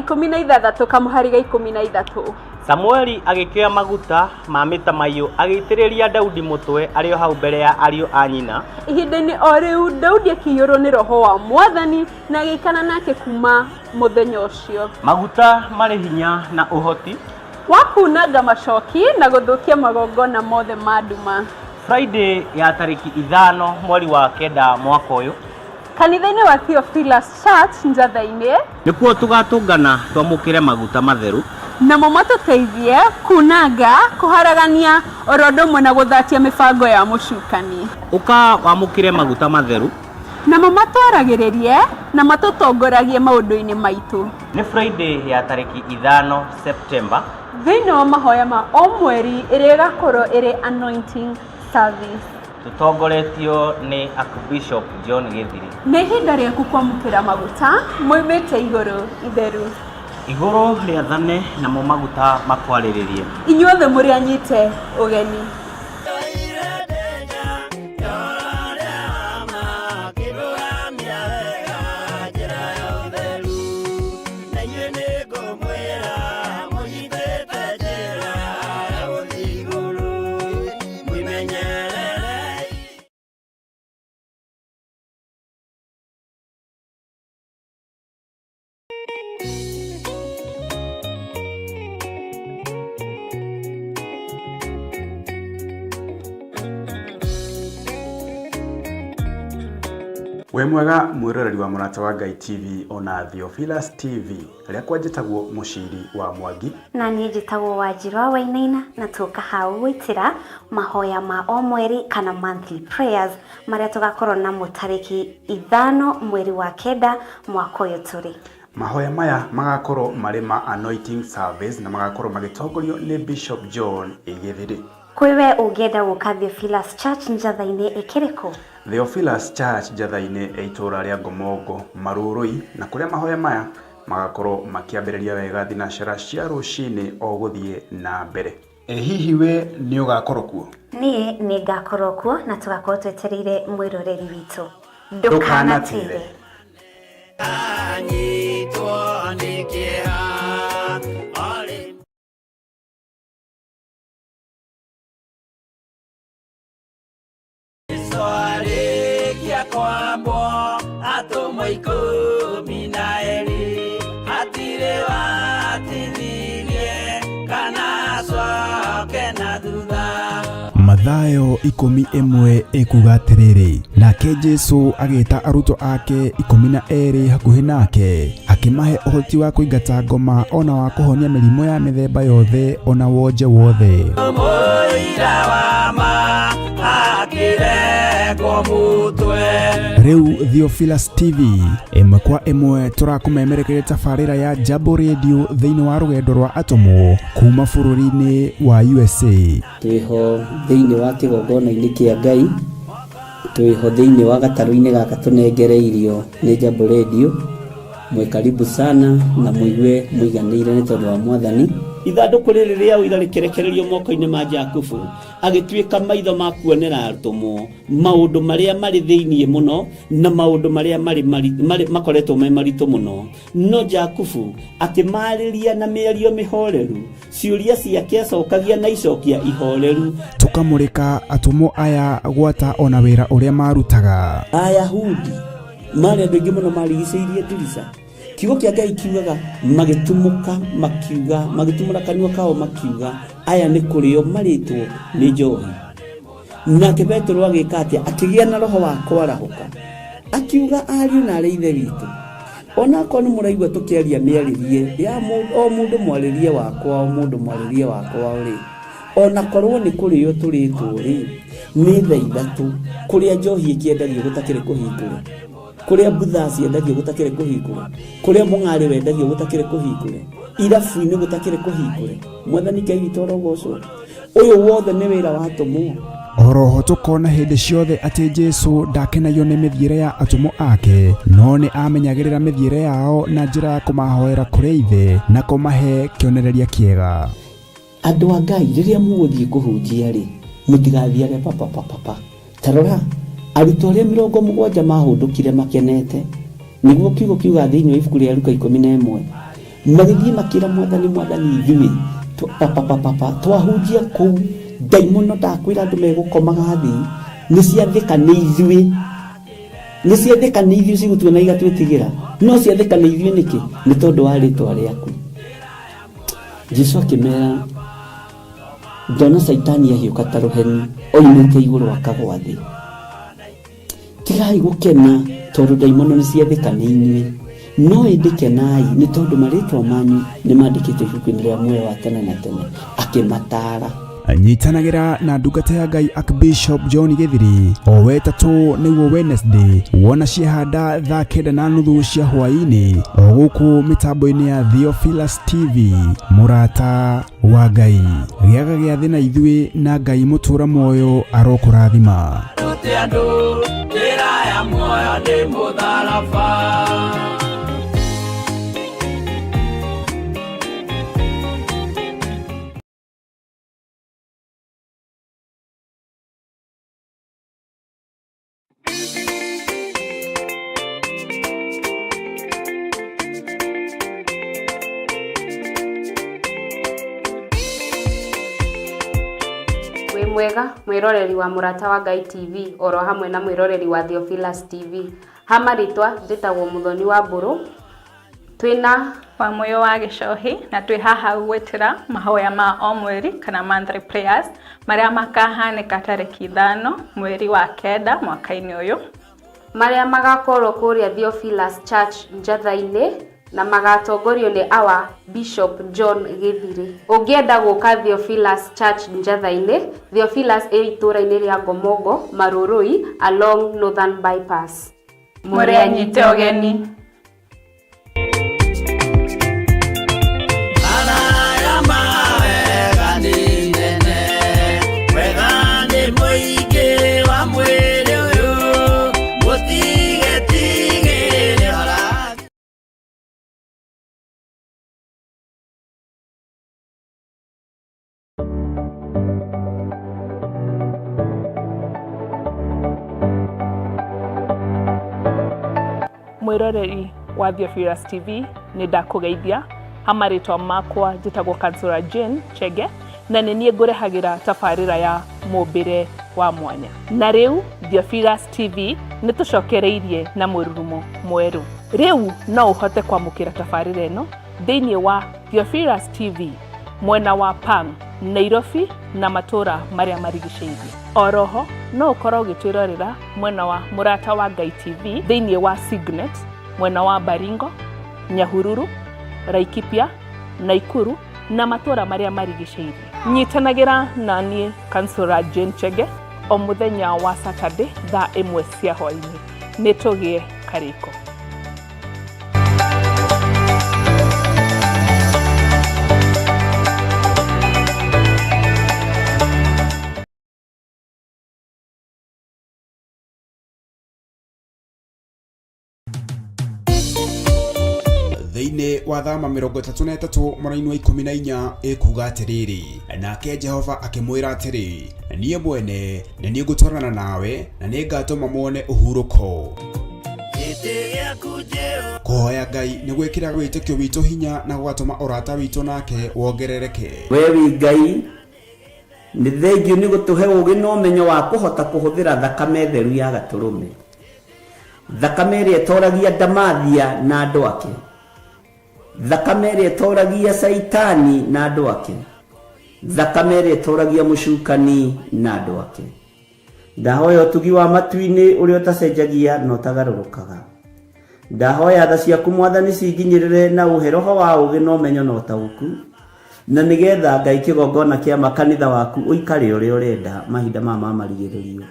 16 kamũhari ga 13. Samueli agĩkĩoya maguta ma mĩtamaiyũ agĩitĩrĩria Daudi mũtwe arĩ o hau mbere ya ariũ a nyina. Ihinda-inĩ o rĩu Daudi akĩiyũrwo nĩ roho wa Mwathani na agĩikara nake kuuma mũthenya ũcio. Maguta marĩ hinya na ũhoti. Wa kuunanga macoki na gũthũkia magongona mothe ma nduma. Friday ya tarĩki 5 mweri wa 9 mwaka ũyũ. Kanitha-inĩ wa Theophilus Church Njatha-inĩ. Nĩkuo tũgatũngana twamũkĩre maguta matheru. Namo matũteithie kuunanga, kũharagania, oro ũndũ ũmwe na gũthatia mĩbango ya mũcukani. Ũka wamũkĩre maguta matheru. Namo matwaragĩrĩrie na matũtongoragie maũndũ-inĩ maitũ. Nĩ Friday ya tarĩki 5 September. Thĩinĩ wa mahoya ma o mweri ĩrĩa ĩgakorwo ĩrĩ anointing service. Tũtongoretio nĩ Archbishop John Gĩthiri. Nĩ ihinda rĩaku kwamũkĩra maguta moimĩte igũrũ itheru. Igũrũ rĩathane namo maguta makwarĩrĩrie. Inyuothe mũrĩ anyite ũgeni. Wĩ mwega mwĩroreri wa Mũrata wa Ngai TV ona Theophilus TV. Rĩakwa njĩtagwo Mũciri wa Mwangi. Na niĩ njĩtagwo Wanjirũ wa Wainaina na tũka hau gwĩtĩra mahoya ma o mweri kana monthly prayers marĩa tũgakorwo namo tarĩki 5 mweri wa 9 mwaka ũyũ tũrĩ. Mahoya maya magakorwo marĩ ma anointing service na magakorwo magĩtongorio nĩ Bishop John Gĩthiri. Kwĩ we ũngĩenda gũka Theophilus Church Njatha-inĩ ĩkĩrĩ kũ? Theophilus Church Njatha-inĩ ĩ itũũra rĩa Ngomongo Marurui, na kũrĩa mahoya maya magakorwo makĩambĩrĩria wega thinacara cia rũcinĩ o gũthiĩ na mbere. Ĩ hihi we nĩ ũgakorwo kuo? Niĩ nĩ ngakorwo kuo na tũgakorwo twetereire mwĩroreri witũ. Ndũkanatĩre. Anyitwo nĩ kĩeha arĩ Arĩkia kwambwo atũmwo 12 hatirĩ watithirie kana acoke na thutha. Mathayo 11 ĩkuga atĩrĩrĩ, nake Jesu agĩta arutwo ake 12 hakuhĩ nake, akĩmahe ũhoti wa kũingata ngoma ona wa kũhonia mĩrimũ ya mĩthemba yothe ona wonje wothe. Mũira wa ma akĩrengwo mũtwe. Rĩu Theophilus TV ĩmwe kwa ĩmwe tũrakũmemerekeria tabarĩra ya Jambo Radio thĩinĩ wa rũgendo rwa atũmwo kuma bũrũri-inĩ wa USA. Twĩho thĩinĩ wa kĩgongona-inĩ kĩa Ngai, twĩho thĩinĩ wa gatarũ-inĩ gaka tũnengereirio nĩ Jambo Radio. Mwĩ karibu sana na mũigue mũiganĩire nĩ tondũ wa Mwathani. Ithandũkũ rĩrĩ rĩa ũira rĩkĩrekererio moko-inĩ ma Jakubu, agĩtuĩka maitho ma kuonera atũmwo maũndũ marĩa marĩ thĩinĩ mũno na maũndũ marĩa marĩ makoretwo me maritũ mũno. No Jakubu akĩmarĩria na mĩario mĩhoreru, ciũria ciake acokagia na icokia ihoreru. Tũkamũrĩka atũmwo aya gwata ona wĩra ũrĩa marutaga. Ayahudi marĩ andũ aingĩ mũno marigicĩirie ndirica. Kiugo kĩa Ngai kiugaga magĩtumũka makiuga, magĩtumũra kanua kao makiuga, aya nĩ kũrĩo marĩtwo nĩ njohi. Nake Petero agĩka atĩa? Akĩgĩa na roho wa kwarahũka, akiuga ariũ na arĩ ithe witũ, onakorwo nĩ mũraigua tũkĩaria mĩarĩrie ya o mũndũ mwarĩrie wakwa, o mũndũ mwarĩrie wakwa rĩ, onakorwo nĩ kũrĩo tũrĩtwo rĩ, nĩ thaa 3 kũrĩa njohi ĩkĩendagio gũtakĩrĩ kũhingũre, kũrĩa mbutha ciendagio gũtakĩrĩ kũhingũre, kũrĩa mũng'arĩ wendagio gũtakĩrĩ kũhingũre, irabu-inĩ gũtakĩrĩ kũhingũre. Mwathani Ngai witũ arogocwo. Ũyũ wothe nĩ wĩra wa atũmwo. Oroho tũkona hĩndĩ ciothe atĩ Jesu ndakenagio nĩ mĩthiĩre ya atũmwo ake, no nĩ amenyagĩrĩra mĩthiĩre yao na njĩra ya kũmahoera kũrĩ Ithe na kũmahe kĩonereria kĩega. Andũ a Ngai, rĩrĩa mũgũthiĩ kũhunjia rĩ, mũtigathiage papa papa pa. Ta rora, arutwo arĩa 70 mahũndũkire makenete. Nĩguo kiugo kiuga thĩinĩ wa ibuku rĩa Luka 11. Magĩthiĩ makĩra mwathani, mwathani ithuĩ papapapapa twahunjia kũu ndaimono ndakwĩra andũ megũkomaga thĩ nĩ ciathĩka nĩ ithuĩ nĩ ciathĩka nĩ ithuĩ cigũtuona igatwĩtigĩra no ciathĩka nĩ ithuĩ nĩkĩ nĩ tondũ wa rĩtwa rĩaku Jesu akĩmera ndona caitani ahiũka ta rũheni oimĩte igũrũ akagwa thĩ tigai gũkena tondũ ndaimono nĩ ciathĩka nĩ inyuĩ no ĩndĩ kenai nĩ tondũ marĩtwa manyu nĩ mandĩkĩtwo ibuku-inĩ rĩa muoyo wa tene na tene akĩmataara Nyitanagĩra na ndungata ya Ngai Archbishop John Gĩthiri o wetatũ nĩguo Wednesday wona ciehanda thaa 9:30 cia hwaĩ-inĩ o gũkũ mĩtambo-inĩ ya Theophilus TV mũrata wa Ngai gĩaga gĩathĩ na ithuĩ na Ngai mũtũra muoyo arokũrathima. Rute andũ njĩra ya muoyo nĩ mũtharaba. Wĩ mwega mwĩroreri wa Mũrata wa Ngai TV oro hamwe na mwĩroreri wa Theophilus TV. Ha marĩtwa njĩtagwo Mũthoni wa Mbũrũ. Twĩna Wamũyũ wa Gĩcohi na twĩ haha gwĩtĩra mahoya ma o mweri kana monthly prayers marĩa makahanĩka tarĩki 5 mweri wa 9 mwaka-inĩ ũyũ. Marĩa magakorwo kũrĩa Theophilus Church Njatha-inĩ na magatongorio nĩ our Bishop John Gĩthirĩ. Ũngĩenda gũka Theophilus Church Njatha-inĩ, Theophilus ĩ itũũra-inĩ rĩa Ngomongo, Marurui, along Northern Bypass. Mũrĩ anyite ũgeni. Mwĩroreri wa Theophilus TV nĩ ndakũgeithia ha marĩtwa makwa njĩtagwo Kansũra Jane Chege na nĩ niĩ ngũrehagĩra tabarĩra ya mũmbĩre wa mwanya. Na rĩu Theophilus TV nĩ tũcokereirie na mũrurumo mwerũ. Rĩu no ũhote kwamũkĩra tabarĩra ĩno thĩinĩ wa Theophilus TV mwena wa Pang, Nairobi na matũra marĩa marigicĩirie. Oroho no ũkorwo ũgĩtwĩrorera mwena wa Mũrata wa Ngai TV thĩinĩ wa Signet mwena wa Baringo, Nyahururu, Laikipia, Naikuru na matũra marĩa marigicĩirie. Nyitanagĩra na niĩ Kansũra Jane Chege o mũthenya wa Saturday thaa 1 cia hwaĩ-inĩ. Nĩ tũgĩe karĩko. Thĩinĩ wa thama 33 mũraini wa 14 ĩkuga atĩrĩrĩ, nake Jehova akĩmwĩra atĩrĩ, niĩ mwene nĩ niĩ ngũtwarana nawe na nĩ ngatũma muone ũhurũko. Kũhoya Ngai nĩ gwĩkĩraga wĩtĩkio witũ hinya na gũgatũma ũrata witũ nake wongerereke. We wĩ Ngai, nĩ thengiũ nĩ gũtũhe ũũgĩ na ũmenyo wa kũhota kũhũthĩra thakame theru ya Gatũrũme, thakame ĩrĩa ĩtoragia ndamathia na andũ ake, thakame ĩrĩa ĩtoragia Caitani na andũ ake, thakame ĩrĩa ĩtoragia mũcukani na andũ ake. Ndahoya ũtugi wa matu-inĩ ũrĩa ũtacenjagia na ũtagarũrũkaga. Ndahoya tha ciaku Mwathani cinginyĩrĩre na ũhe roho wa ũũgĩ na ũmenyo na ũtaũku, na nĩgetha Ngai kĩgongona kĩa ma kanitha waku ũikare ũrĩa ũrenda mahinda maya ma marigĩrĩrio.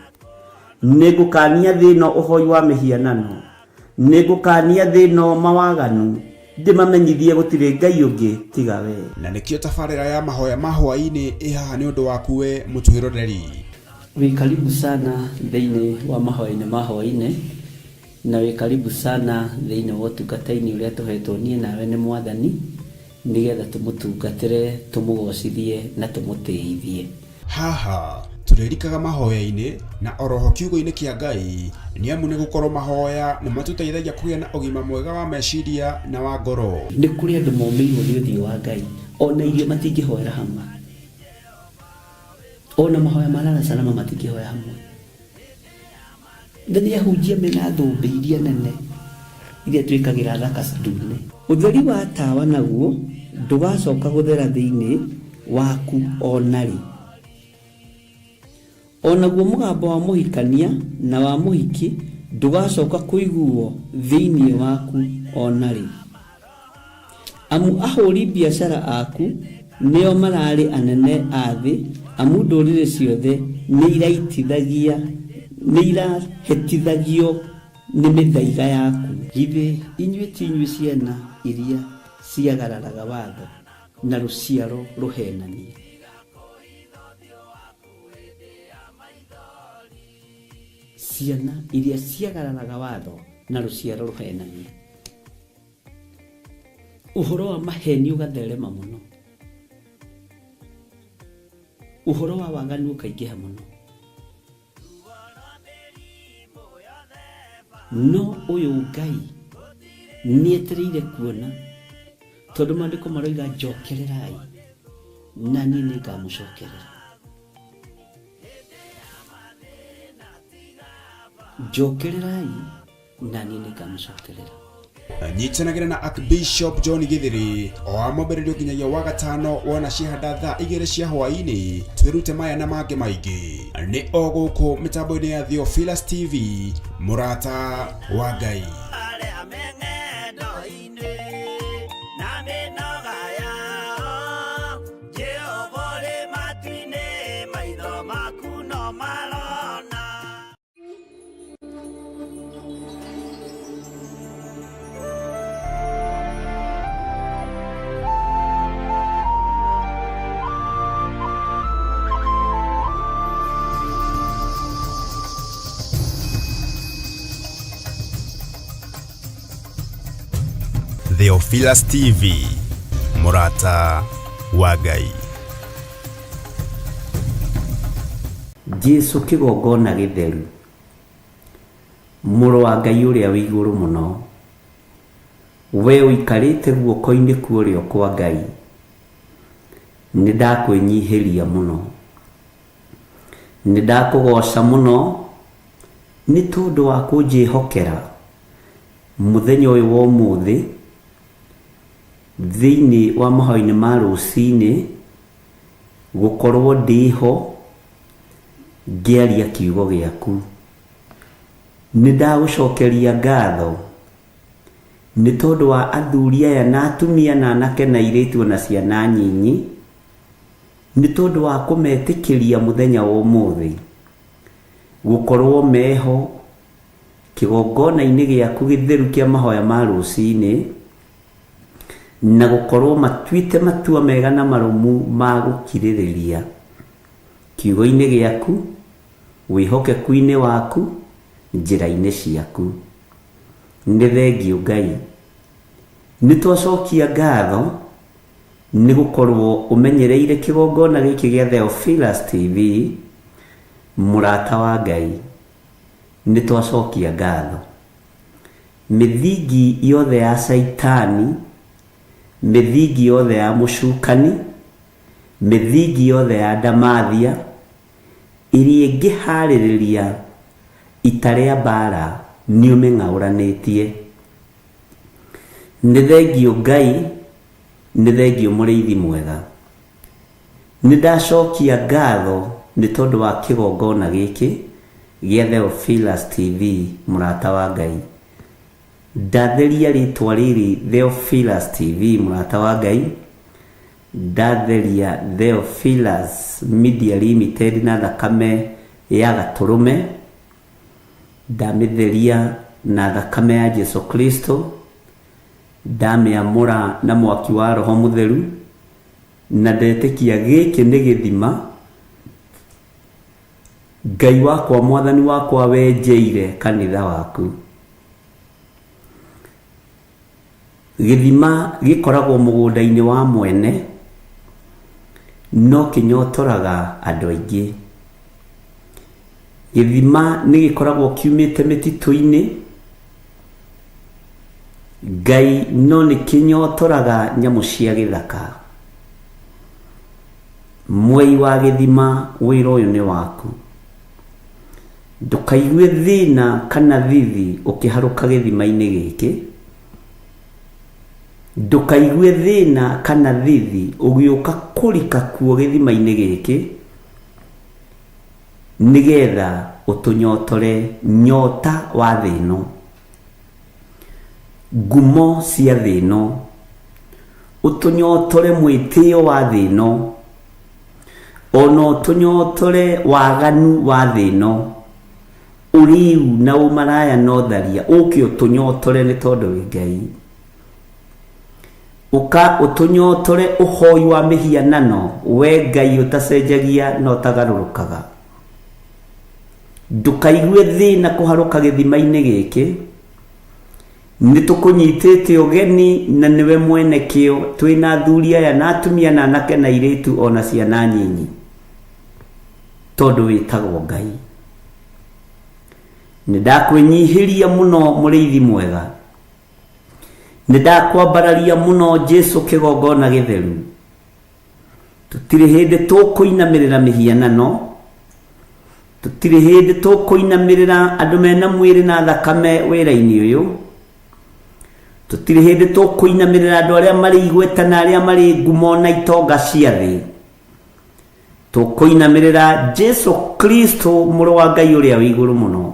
Nĩngũkania thĩ ĩno ũhoi wa mĩhianano, nĩngũkania thĩ ĩno mawaganu, ndĩmamenyithie gũtirĩ Ngai ũngĩ tiga we. Na nĩkĩo tabarĩra ya mahoya ma hwaĩ-inĩ ĩ haha nĩ ũndũ waku we mũtwĩroreri. Wĩ karibu sana thĩinĩ wa mahoya-inĩ ma hwaĩ-inĩ, na wĩ karibu sana thĩinĩ wa ũtungata-inĩ ũrĩa tũhetwo niĩ nawe nĩ Mwathani, nĩgetha tũmũtungatĩre, tũmũgocithie na tũmũtĩithie. Haha. Tũrĩrikaga mahoya-inĩ na oroho kiugo-inĩ kĩa Ngai nĩ amu nĩ gũkorwo mahoya nĩ matũteithagia kũgĩa na ũgima mwega wa meciria na wa ngoro. Nĩ kũrĩ andũ momĩirwo nĩ ũthiũ wa Ngai ona irio matingĩhoera hamwe ona mahoya ma lala salama matingĩhoya hamwe na nĩ ahunjia mena thũmbĩ iria nene iria twĩkagĩra thaka ndune. Ũtheri wa tawa naguo ndũgacoka gũthera thĩinĩ waku o na rĩ. O naguo mũgambo wa mũhikania na wa mũhiki ndũgacoka kũiguwo thĩinĩ waku o na rĩ. Amu ahũri biacara aku nĩo mararĩ anene a thĩ, amu ndũrĩrĩ ciothe nĩirahĩtithagio nĩ mĩthaiga yaku. Githĩ inyuĩ ti inyuĩ ciana iria ciagararaga watho, na rũciaro rũheenania? Ciana iria ciagararaga watho, na rũciaro rũheenania. Ũhoro wa maheni ũgatherema mũno, ũhoro wa waganu ũkaingĩha mũno. No ũyũ Ngai nĩetereire kuona, tondũ maandĩko maroiga njokererai na niĩ nĩngamũcokerera. Njokererai na niĩ nĩngamũcokerera. Nyitanagĩra na Archbishop John Githiri o wa mwambĩrĩrio nginyagia wa gatano wona ciahanda thaa igĩrĩ cia hwaĩ-inĩ twĩrute maya na mangĩ maingĩ nĩ o gũkũ mĩtambo-inĩ ya Theophilus TV mũrata wa Ngai. Arĩa me ng'endo-inĩ na mĩnoga yao, Jehova ũrĩ matu-inĩ, maitho maku no marona. Theophilus TV mũrata wa Ngai. Jesu kĩgongona gĩtheru, Mũrũ wa Ngai ũrĩa wĩ igũrũ mũno, we ũikarĩte guoko-inĩ kwa ũrĩo kwa Ngai, nĩ ndakwĩnyihĩria mũno. Nĩ ndakũgooca mũno nĩ tondũ wa kũnjĩhokera mũthenya ũyũ wa ũmũthĩ thĩinĩ wa mahoya-inĩ ma rũcinĩ gũkorwo ndĩho ngĩaria kiugo gĩaku. Nĩ ndagũcokeria ngatho nĩ tondũ wa athuri aya na atumia na anake na airĩtu ona ciana nyinyi, nĩ tondũ wa kũmetĩkĩria mũthenya wa ũmũthĩ gũkorwo meho kĩgongona-inĩ gĩaku gĩtheru kĩa mahoya ma rũcinĩ, na gũkorwo matuĩte matua mega na marũmu ma gũkirĩrĩria kiugo-inĩ gĩaku, wĩhokeku-inĩ waku, njĩra-inĩ ciaku. Nĩ thengiũ Ngai. Nĩ twacokia ngatho nĩ gũkorwo ũmenyereire kĩgongona gĩkĩ gĩa Theophilus TV, mũrata wa Ngai. Nĩ twacokia ngatho. Mĩthingi yothe ya Caitani, mĩthingi yothe ya mũcukani, mĩthingi yothe ya ndamathia, ĩrĩa ĩngĩharĩrĩria ita rĩa mbaara nĩũmĩng'aũranĩtie. Nĩ thengiũ Ngai, nĩ thengiũ mũrĩithi mwega. Nĩ ndacokia ngatho nĩ tondũ wa kĩgongona gĩkĩ gĩa Theophilus TV mũrata wa Ngai. Ndatheria rĩtwa rĩrĩ Theophilus TV mũrata wa Ngai, ndatheria Theophilus Media Limited na thakame ya gatũrũme, ndamĩtheria na thakame ya Jesu Kristo, ndamĩamũra na mwaki wa Roho Mũtheru, Na ndetĩkia gĩkĩ nĩ gĩthima Ngai wakwa mwathani wakwa wenjeire kanitha waku. Gĩthima gĩkoragwo mũgũnda-inĩ wa mwene no kĩnyotoraga andũ aingĩ. Gĩthima nĩ gĩkoragwo kiumĩte mĩtitũ-inĩ, Ngai no nĩ kĩnyotoraga nyamũ cia gĩthaka. Mwei wa gĩthima, wĩra ũyũ nĩ waku. Ndũkaigue thĩna kana thithi ũkĩharũka gĩthima-inĩ gĩkĩ. Ndũkaigue thĩna kana thithi ũgĩũka kũrika kuo gĩthima-inĩ gĩkĩ, nĩgetha ũtũnyotore nyota wa thĩ ĩno, ngumo cia thĩ ĩno, ũtũnyotore mwĩtĩo wa thĩ ĩno, ona ũtũnyotore waganu wa thĩ ĩno, ũrĩu na ũmaraya na ũtharia, ũke ũtũnyotore nĩ tondũ wĩ Ngai. Ũka ũtũnyotore ũhoi wa mĩhianano, we Ngai ũtacenjagia na ũtagarũrũkaga. Ndũkaigue thĩna kũharũka gĩthima-inĩ gĩkĩ, nĩ tũkũnyitĩte ũgeni na nĩwe mwene kĩo, twĩna athuri aya na atumia na anake na airĩtu o na ciana nyinyi, tondũ wĩtagwo Ngai. Nĩ ndakwĩnyihĩria mũno mũrĩithi mwega, Nĩ ndakwambararia mũno Jesu kĩgongona gĩtheru. Tũtirĩ hĩndĩ tũkũinamĩrĩra mĩhianano, tũtirĩ hĩndĩ tũkũinamĩrĩra andũ mena mwĩrĩ na thakame wĩra-inĩ ũyũ, tũtirĩ hĩndĩ tũkũinamĩrĩra andũ arĩa marĩ igweta na arĩa marĩ ngumo na itonga cia thĩ. Tũkũinamĩrĩra Jesu Kristo mũrũ wa Ngai ũrĩa wĩ igũrũ mũno.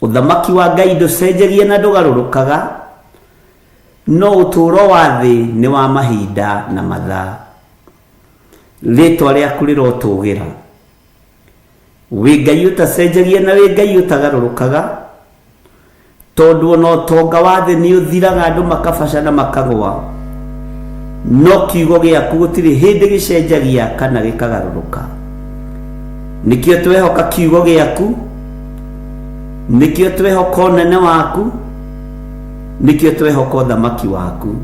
Ũthamaki wa Ngai ndũcenjagia na ndũgarũrũkaga, no ũtũũro wa thĩ nĩ wa mahinda na mathaa. Rĩĩtwa rĩaku rĩrotũũgĩra. Wĩ Ngai ũtacenjagia na wĩ Ngai ũtagarũrũkaga, tondũ ona ũtonga wa thĩ nĩ ũthiraga andũ makabaca na makagwa, no kiugo gĩaku gũtirĩ hĩndĩ gĩcenjagia kana gĩkagarũrũka. Nĩkĩo twehoka kiugo gĩaku, nĩkĩo twehoka ũnene waku, nĩkĩo twehoka ũthamaki waku.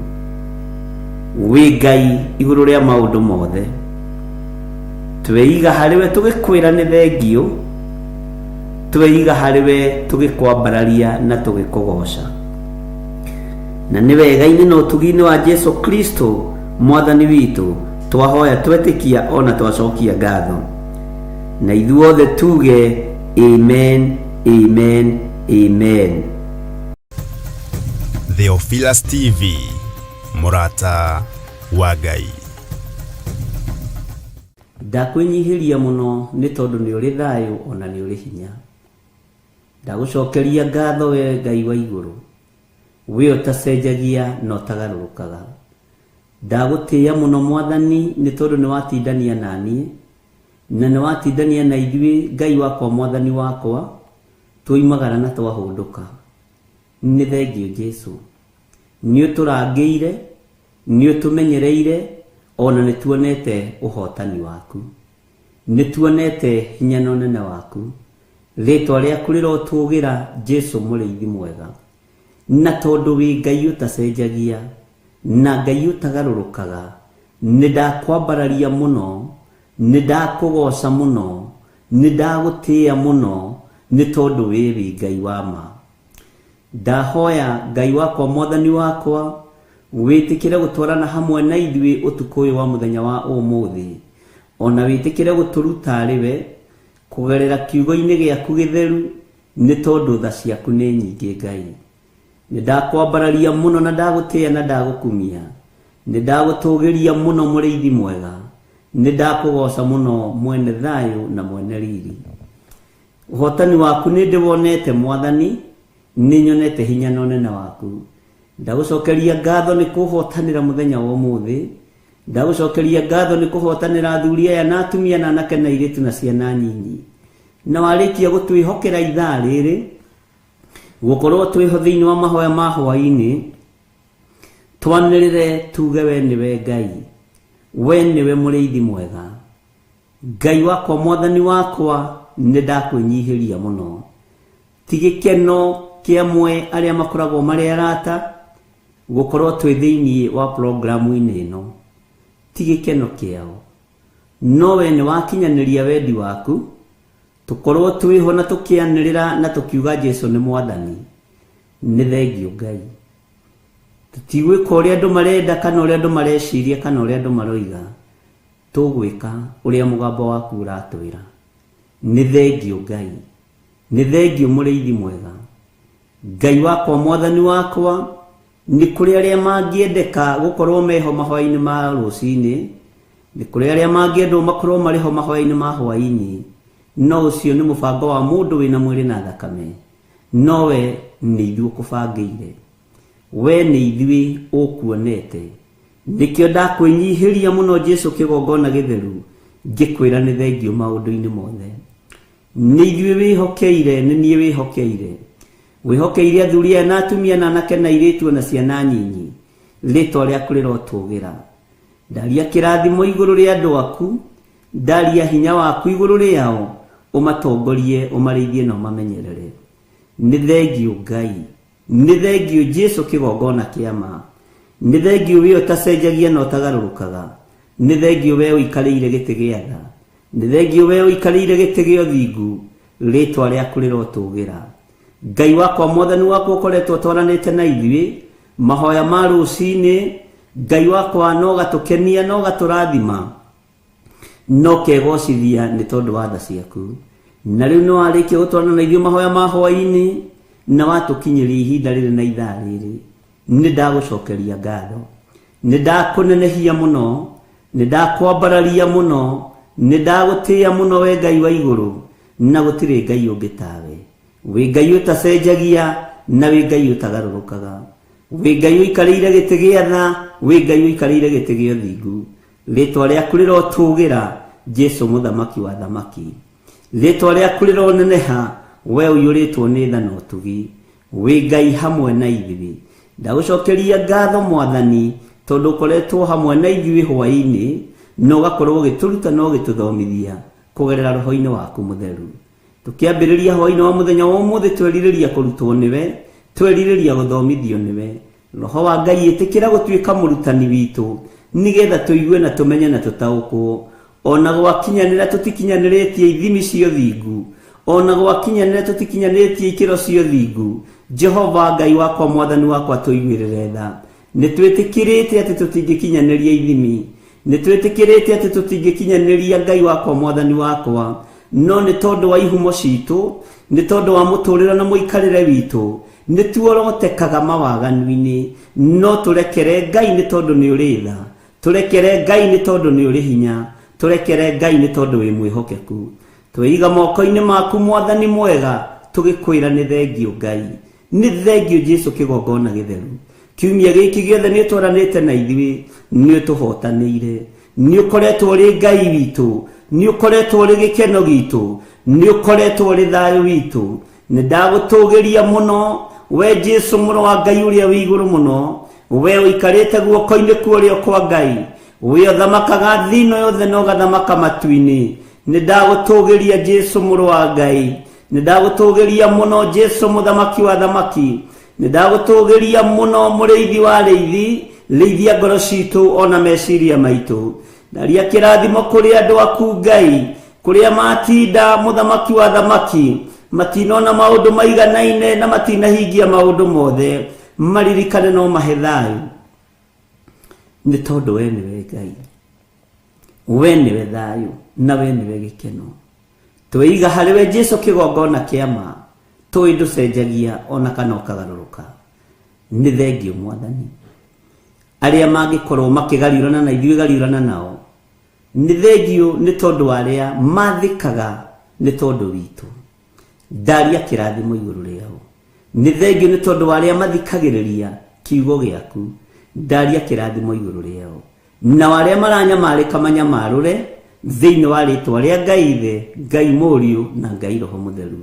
Wĩ Ngai igũrũ rĩa maũndũ mothe. Tweiga harĩ we tũgĩkwĩra nĩ thengiũ, tweiga harĩ we tũgĩkwambararia na tũgĩkũgoca. Na nĩ wega-inĩ na ũtugi-inĩ wa Jesu Kristo mwathani witũ twahoya twetĩkia ona twacokia ngatho. Na ithuothe tuge amen, amen, amen. Theophilus TV, mũrata wa Ngai. Ndakwĩnyihĩria mũno nĩ tondũ nĩ ũrĩ thayũ o na nĩ ũrĩ hinya. Ndagũcokeria ngatho we Ngai wa igũrũ, we ũtacenjagia na ũtagarũrũkaga. Ndagũtĩĩa mũno Mwathani nĩ tondũ nĩ watindania na niĩ, na nĩ watindania na ithuĩ Ngai wakwa Mwathani wakwa, twoimagara na twahũndũka. Nĩ thengiũ Jesu. Nĩ ũtũrangĩire, nĩ ũtũmenyereire, o na nĩ tuonete ũhotani waku. Nĩ tuonete hinya na ũnene waku. Rĩtwa rĩaku rĩrotũgĩra Jesu mũrĩithi mwega. Na tondũ wĩ Ngai ũtacenjagia, na Ngai ũtagarũrũkaga, nĩ ndakwambararia mũno, nĩ ndakũgoca mũno, nĩ ndagũtĩĩa mũno, nĩ tondũ wĩ wĩ Ngai wa ma. Ndahoya Ngai wakwa Mwathani wakwa, wĩtĩkĩre gũtwarana hamwe na ithuĩ ũtukũ ũyũ wa mũthenya wa ũmũthĩ, o na wĩtĩkĩre gũtũruta arĩ we, kũgerera kiugo-inĩ gĩaku gĩtheru, nĩ tondũ tha ciaku nĩ nyingĩ Ngai. Nĩ ndakwambararia mũno na ndagũtĩĩa na ndagũkumia, nĩ ndagũtũgĩria mũno mũrĩithi mwega, nĩ ndakũgoca mũno mwene thayũ na mwene riri. Ũhotani waku nĩ ndĩwonete Mwathani, nĩ nyonete hinya na ũnene waku. Ndagũcokeria ngatho nĩ kũhotanĩra mũthenya wa ũmũthĩ. Ndagũcokeria ngatho nĩ kũhotanĩra athuri aya na atumia na anake na airĩtu na ciana nyinyi. Na warĩkia gũtwĩhokera ithaa rĩrĩ, gũkorwo twĩho thĩinĩ wa mahoya ma hwaĩ-inĩ, twanĩrĩre tuge we nĩwe Ngai, we nĩwe mũrĩithi mwega. Ngai wakwa Mwathani wakwa, nĩ ndakwĩnyihĩria mũno. Ti gĩkeno kĩa amwe arĩa makoragwo marĩ arata gũkorwo twĩ thĩinĩ wa programu-inĩ ĩno. Ti gĩkeno kĩao. No we nĩ wakinyanĩria wendi waku, Tũkorwo twĩho na tũkĩanĩrĩra na tũkiuga Jesu nĩ mwathani. Nĩ thengio Ngai. Tũtigwĩka ũrĩa andũ marenda kana ũrĩa andũ mareciria kana ũrĩa andũ maroiga. Tũgwĩka ũrĩa mũgambo waku ũratwĩra. Nĩ thengio Ngai. Nĩ thengio mũrĩithi mwega. Ngai wakwa mwathani wakwa, nĩ kũrĩ arĩa mangĩendeka gũkorwo meho mahoya-inĩ ma rũcinĩ, nĩ kũrĩ arĩa mangĩendwo makorwo marĩ ho mahoya-inĩ ma hwaĩ-inĩ, no ũcio nĩ mũbango wa mũndũ wĩna mwĩrĩ na thakame, no we nĩ ithuĩ ũkũbangĩire, we nĩ ithuĩ ũkuonete. Nĩkĩo ndakwĩnyihĩria mũno Jesu kĩgongona gĩtheru, ngĩkwĩra nĩ thengio maũndũ-inĩ mothe. Nĩ ithuĩ wĩhokeire, nĩ niĩ wĩhokeire. Wĩhokeire athuri aya na atumia na anake na airĩtu na ciana nyinyi, rĩtwa rĩaku rĩrotũgĩra. Ndaria kĩrathimo igũrũ rĩa andũ aku, ndaria hinya waku igũrũ rĩao, ũmatongorie, ũmarĩithie na ũmamenyerere. Nĩ thengio Ngai, nĩ thengio Jesu kĩgongona kĩa ma, nĩ thengio we ũtacenjagia na ũtagarũrũkaga, nĩ thengio we ũikarĩire gĩtĩ gĩa tha, nĩ thengio we ũikarĩire gĩtĩ gĩa ũthingu, rĩtwa rĩaku rĩrotũgĩra. Ngai wakwa mwathani wakwa ũkoretwo ũtwaranĩte na ithuĩ mahoya ma rũcinĩ, Ngai wakwa no gatũkenia no gatũrathima, no kegocithia nĩ tondũ wa tha ciaku. Na rĩu nĩ warĩkia gũtwarana na ithuĩ mahoya ma hwaĩ-inĩ na watũkinyĩria ihinda rĩrĩ na ithaa rĩrĩ, nĩ ndagũcokeria ngatho, nĩ ndakũnenehia mũno, nĩ ndakwambararia mũno, nĩ ndagũtĩĩa mũno we Ngai wa igũrũ, na gũtirĩ Ngai ũngĩ tawe. Wĩ Ngai ũtacenjagia na wĩ Ngai ũtagarũrũkaga, wĩ Ngai ũikarĩire gĩtĩ gĩa tha, wĩ Ngai ũikarĩire gĩtĩ gĩa ũthingu. Rĩtwa rĩaku rĩrotũgĩra, Jesu mũthamaki wa thamaki. Rĩtwa rĩaku rĩroneneha, we ũiyũrĩtwo nĩ tha na ũtugi. Wĩ Ngai hamwe na ithuĩ. Ndagũcokeria ngatho mwathani, tondũ ũkoretwo hamwe na ithuĩ hwaĩ-inĩ, na ũgakorwo ũgĩtũruta na ũgĩtũthomithia kũgerera roho-inĩ waku mũtheru. Tũkĩambĩrĩria hwaĩ-inĩ wa mũthenya wa ũmũthĩ, twerirĩria kũrutwo nĩwe, twerirĩria gũthomithio nĩwe. Roho wa Ngai ĩtĩkĩra gũtuĩka mũrutani witũ, nĩgetha tũigue na tũmenye na tũtaũkwo. Ona gwakinyanĩra tũtikinyanĩrĩtie ithimi cia ũthingu, ona gwakinyanĩra tũtikinyanĩrĩtie ikĩro cia ũthingu, Jehova Ngai wakwa mwathani wakwa tũiguĩrĩre tha. Nĩ twĩtĩkĩrĩte atĩ tũtingĩkinyanĩria ithimi, nĩ twĩtĩkĩrĩte atĩ tũtingĩkinyanĩria Ngai wakwa mwathani wakwa, no nĩ tondũ wa ihumo citũ, nĩ tondũ wa mũtũrĩre na mũikarĩre witũ, nĩ tuorotekaga mawaganu-inĩ, no tũrekere Ngai nĩ tondũ nĩ ũrĩ tha, tũrekere Ngai nĩ tondũ nĩ ũrĩ hinya, tũrekere Ngai nĩ tondũ wĩ mwĩhokeku. Twĩiga moko-inĩ maku mwathani mwega, tũgĩkwĩra nĩ thengio Ngai, nĩ thengio Jesu kĩgongona gĩtheru. Kiumia gĩkĩ gĩothe nĩ ũtwaranĩte na ithuĩ, nĩ ũtũhotanĩire, nĩ ũkoretwo ũrĩ Ngai witũ, nĩ ũkoretwo ũrĩ gĩkeno gitũ, nĩ ũkoretwo ũrĩ thayũ witũ. Nĩ ndagũtũgĩria mũno we Jesu mũrũ wa Ngai ũrĩa wĩ igũrũ mũno, we ũikarĩte guoko-inĩ kwa ũrĩo kwa Ngai, we ũthamakaga thĩ ĩno yothe na ũgathamaka matu-inĩ. Nĩ ndagũtũgĩria Jesu mũrũ wa Ngai, nĩ ndagũtũgĩria mũno Jesu mũthamaki wa thamaki, nĩ ndagũtũgĩria mũno mũrĩithi wa arĩithi, rĩithia ngoro citũ ona meciria maitũ. Ndaria kĩrathimo kũrĩ andũ aku Ngai, kũrĩa matinda mũthamaki wa thamaki, matinona maũndũ maiganaine na matinahingia maũndũ mothe, maririkane no mahe thayũ, nĩ tondũ we nĩwe Ngai, we nĩwe thayũ na we nĩwe gĩkeno. Twĩiga harĩ we Jesu kĩgongona kĩa ma, tũĩ ndũcenjagia ona kana ũkagarũrũka. Nĩ thengio mwathani. Arĩa mangĩkorwo makĩgariũrana na ithuĩ gariũrana nao, nĩ thengio nĩ tondũ wa arĩa mathĩkaga nĩ tondũ witũ. Ndaria kĩrathimo igũrũ rĩao. Nĩ thengio nĩ tondũ wa arĩa mathikagĩrĩria kiugo gĩaku. Ndaria kĩrathimo igũrũ rĩao. Na arĩa maranyamarĩka manyamarũre thĩinĩ wa rĩtwa rĩa Ngai Ithe, Ngai Mũriũ na Ngai Roho Mũtheru.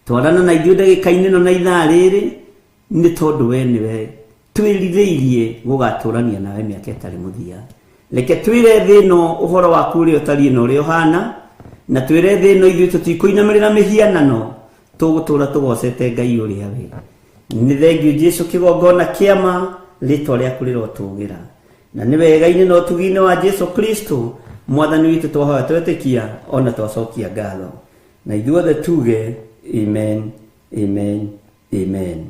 Twarana na ithuĩ ndagĩka-inĩ ĩno na ithaa rĩrĩ, nĩ tondũ we nĩwe twĩrirĩirie gũgatũrania nawe mĩaka ĩtarĩ mũthia. Reke twĩre thĩ ĩno ũhoro waku ũrĩa ũtariĩ na ũrĩa ũhana, na twĩre thĩ ĩno ithuĩ tũtikũinamĩrĩra mĩhianano, tũgũtũra tũgocete Ngai ũrĩa we. Nĩ thengio Jesu kĩgongona kĩa ma, rĩtwa rĩaku rĩrotũgĩra. Na nĩ wega-inĩ na ũtugi-inĩ wa Jesu Kristo mwathani witũ twahoya twetĩkia ona twacokia ngatho. Na ithuothe tuge amen, amen, amen.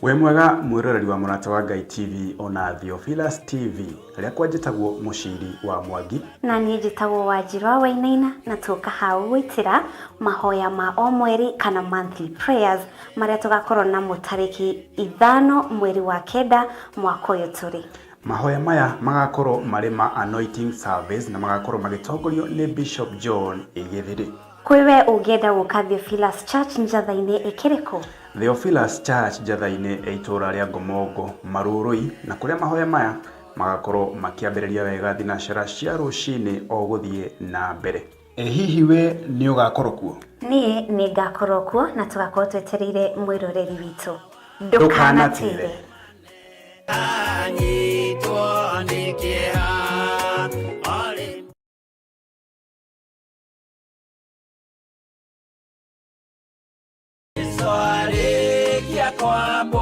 Wĩ mwega mwĩroreri wa Mũrata wa Ngai TV ona Theophilus TV. Rĩakwa njĩtagwo Mũciri wa Mwangi. Na niĩ njĩtagwo Wanjirũ wa Wainaina na tũka hau gũitĩra mahoya ma o mweri kana monthly prayers marĩa tũgakorwo namo tarĩki 5 mweri wa 9 mwaka ũyũ tũrĩ. Mahoya maya magakorwo marĩ ma anointing service na magakorwo magĩtongorio nĩ Bishop John Gĩthiri. Kwĩ we ũngĩenda gũka Theophilus Church Njatha-inĩ ĩkĩrĩ kũ? Theophilus Church Njatha-inĩ ĩ itũũra rĩa Ngomongo, Marurui, na kũrĩa mahoya maya magakorwo makĩambĩrĩria wega thinacara cia rũcinĩ o gũthiĩ na mbere. Ĩ hihi we nĩ ũgakorwo kuo? Niĩ nĩ ngakorwo kuo na tũgakorwo twetereire mwĩroreri witũ. Ndũkanatĩre. Anyitwo nĩ kĩeha orĩ Jesu arĩkia kwambwo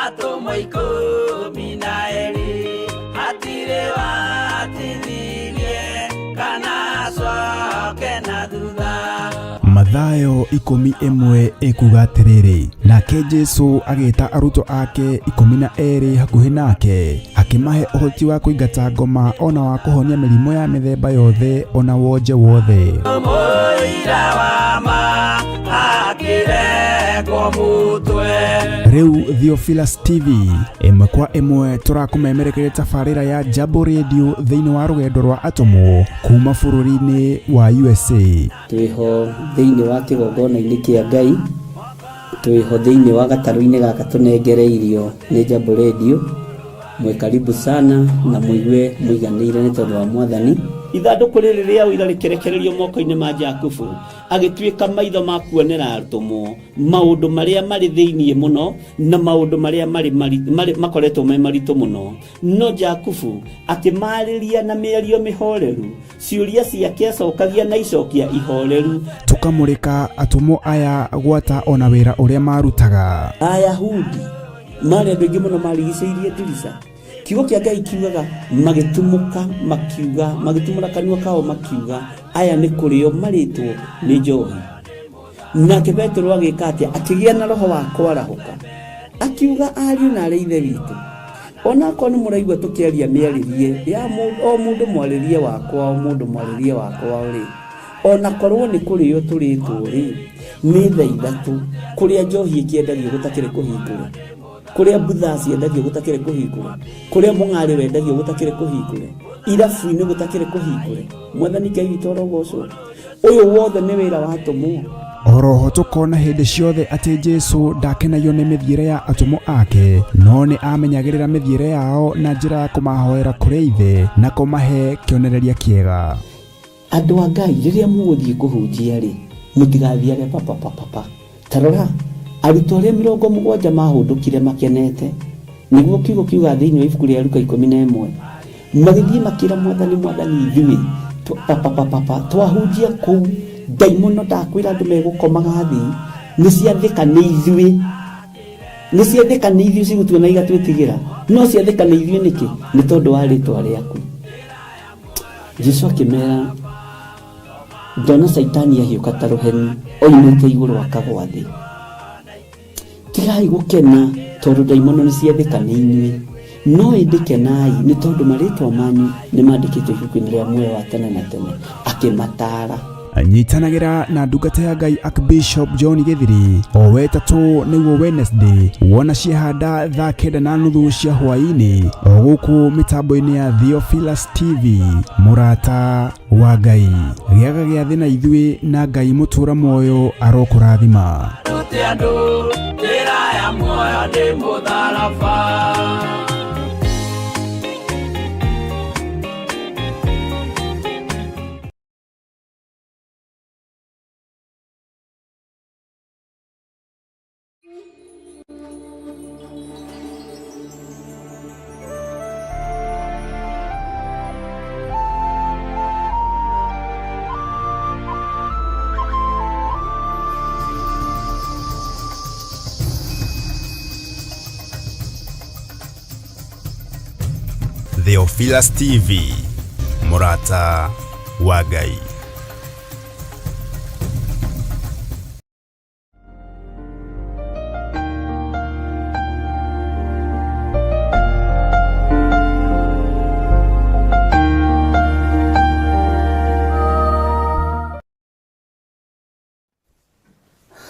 atũmwo 12 hatirĩ watithirie kana acoke na thutha. Mathayo 11 ĩkuga atĩrĩrĩ, nake Jesu agĩta arutwo ake 12 hakuhĩ nake, akĩmahe ũhoti wa kũingata ngoma ona wa kũhonia mĩrimũ ya mĩthemba yothe ona wonje wothe. Mũira wa ma akĩrekwo mũtwe. Rĩu Theophilus TV ĩmwe kwa ĩmwe tũrakũmemerekeria tabarĩra ya Jambo Radio thĩinĩ wa rũgendo rwa atũmwo kuma bũrũri-inĩ wa USA. Twĩho thĩinĩ wa kĩgongona-inĩ kĩa Ngai, twĩho thĩinĩ wa gatarũ-inĩ gaka tũnengereirio nĩ Jambo Radio. Mwĩ karibu sana na mũigue mũiganĩire nĩ tondũ wa Mwathani. Ithandũkũ rĩrĩ rĩa ũira rĩkĩrekererio moko-inĩ ma Jakubu, agĩtuĩka maitho ma kuonera atũmwo maũndũ marĩa marĩ thĩinĩ mũno na maũndũ marĩa marĩ makoretwo me maritũ mũno. No Jakubu akĩmarĩria na mĩario mĩhoreru, ciũria ciake acokagia na icokia ihoreru. Tũkamũrĩka atũmwo aya gwata ona wĩra ũrĩa marutaga. Ayahudi marĩ andũ aingĩ mũno marigicĩirie ndirica. Kiugo kĩa Ngai kiugaga magĩtumũka makiuga, magĩtumũra kanua kao makiuga, aya nĩ kũrĩo marĩtwo nĩ njohi. Nake Petero agĩka atĩa? Akĩgĩa na roho wa kwarahũka, akiuga ariũ na arĩ ithe witũ, onakorwo nĩ mũraigua tũkĩaria mĩarĩrie ya o mũndũ mwarĩrie wakwa, o mũndũ mwarĩrie wakwa rĩ, onakorwo nĩ kũrĩo tũrĩtwo rĩ, nĩ thaa 3 kũrĩa njohi ĩkĩendagio gũtakĩrĩ kũhingũre, kũrĩa mbutha ciendagio gũtakĩrĩ kũhingũre, kũrĩa mũng'arĩ wendagio gũtakĩrĩ kũhingũre, irabu-inĩ gũtakĩrĩ kũhingũre. Mwathani Ngai witũ arogocwo. Ũyũ wothe nĩ wĩra wa atũmwo. Oroho tũkona hĩndĩ ciothe atĩ Jesu ndakenagio nĩ mĩthiĩre ya atũmwo ake, no nĩ amenyagĩrĩra mĩthiĩre yao na njĩra ya kũmahoera kũrĩ Ithe na kũmahe kĩonereria kĩega. Andũ a Ngai, rĩrĩa mũgũthiĩ kũhunjia rĩ, mũtigathiage papapapapa. Ta rora, arutwo arĩa 70 mahũndũkire makenete, nĩguo kiugo kiugaga thĩinĩ wa ibuku rĩa Luka 11, magĩthiĩ makĩra Mwathani, Mwathani, ithuĩ papapapapa twahunjia kũu, ndaimono ndakwĩra andũ megũkomaga thĩ, nĩ ciathĩka nĩ ithuĩ, nĩ ciathĩka nĩ ithuĩ cigũtuona igatwĩtigĩra, no ciathĩka nĩ ithuĩ nĩkĩ? Nĩ tondũ wa rĩtwa rĩaku. Jesu akĩmera, ndona Caitani ahiũka ta rũheni oimĩte igũrũ akagwa thĩ. Tigai gũkena tondũ ndaimono nĩ ciathĩka nĩ inyuĩ, no ĩndĩ kenai nĩ tondũ marĩtwa manyu nĩ mandĩkĩtwo ibuku-inĩ rĩa muoyo wa tene na tene. Akĩmataara. Nyitanagĩra na ndungata ya Ngai Archbishop John Gĩthiri o wetatũ nĩguo Wednesday wona ciahanda thaa 9:30 cia hwaĩ-inĩ o gũkũ mĩtambo-inĩ ya Theophilus TV. Mũrata wa Ngai, gĩaga gĩathĩ na ithuĩ na Ngai mũtũra muoyo arokũrathima. Rute andũ njĩra ya muoyo nĩ mũtharaba. Theophilus TV, mũrata wa Ngai.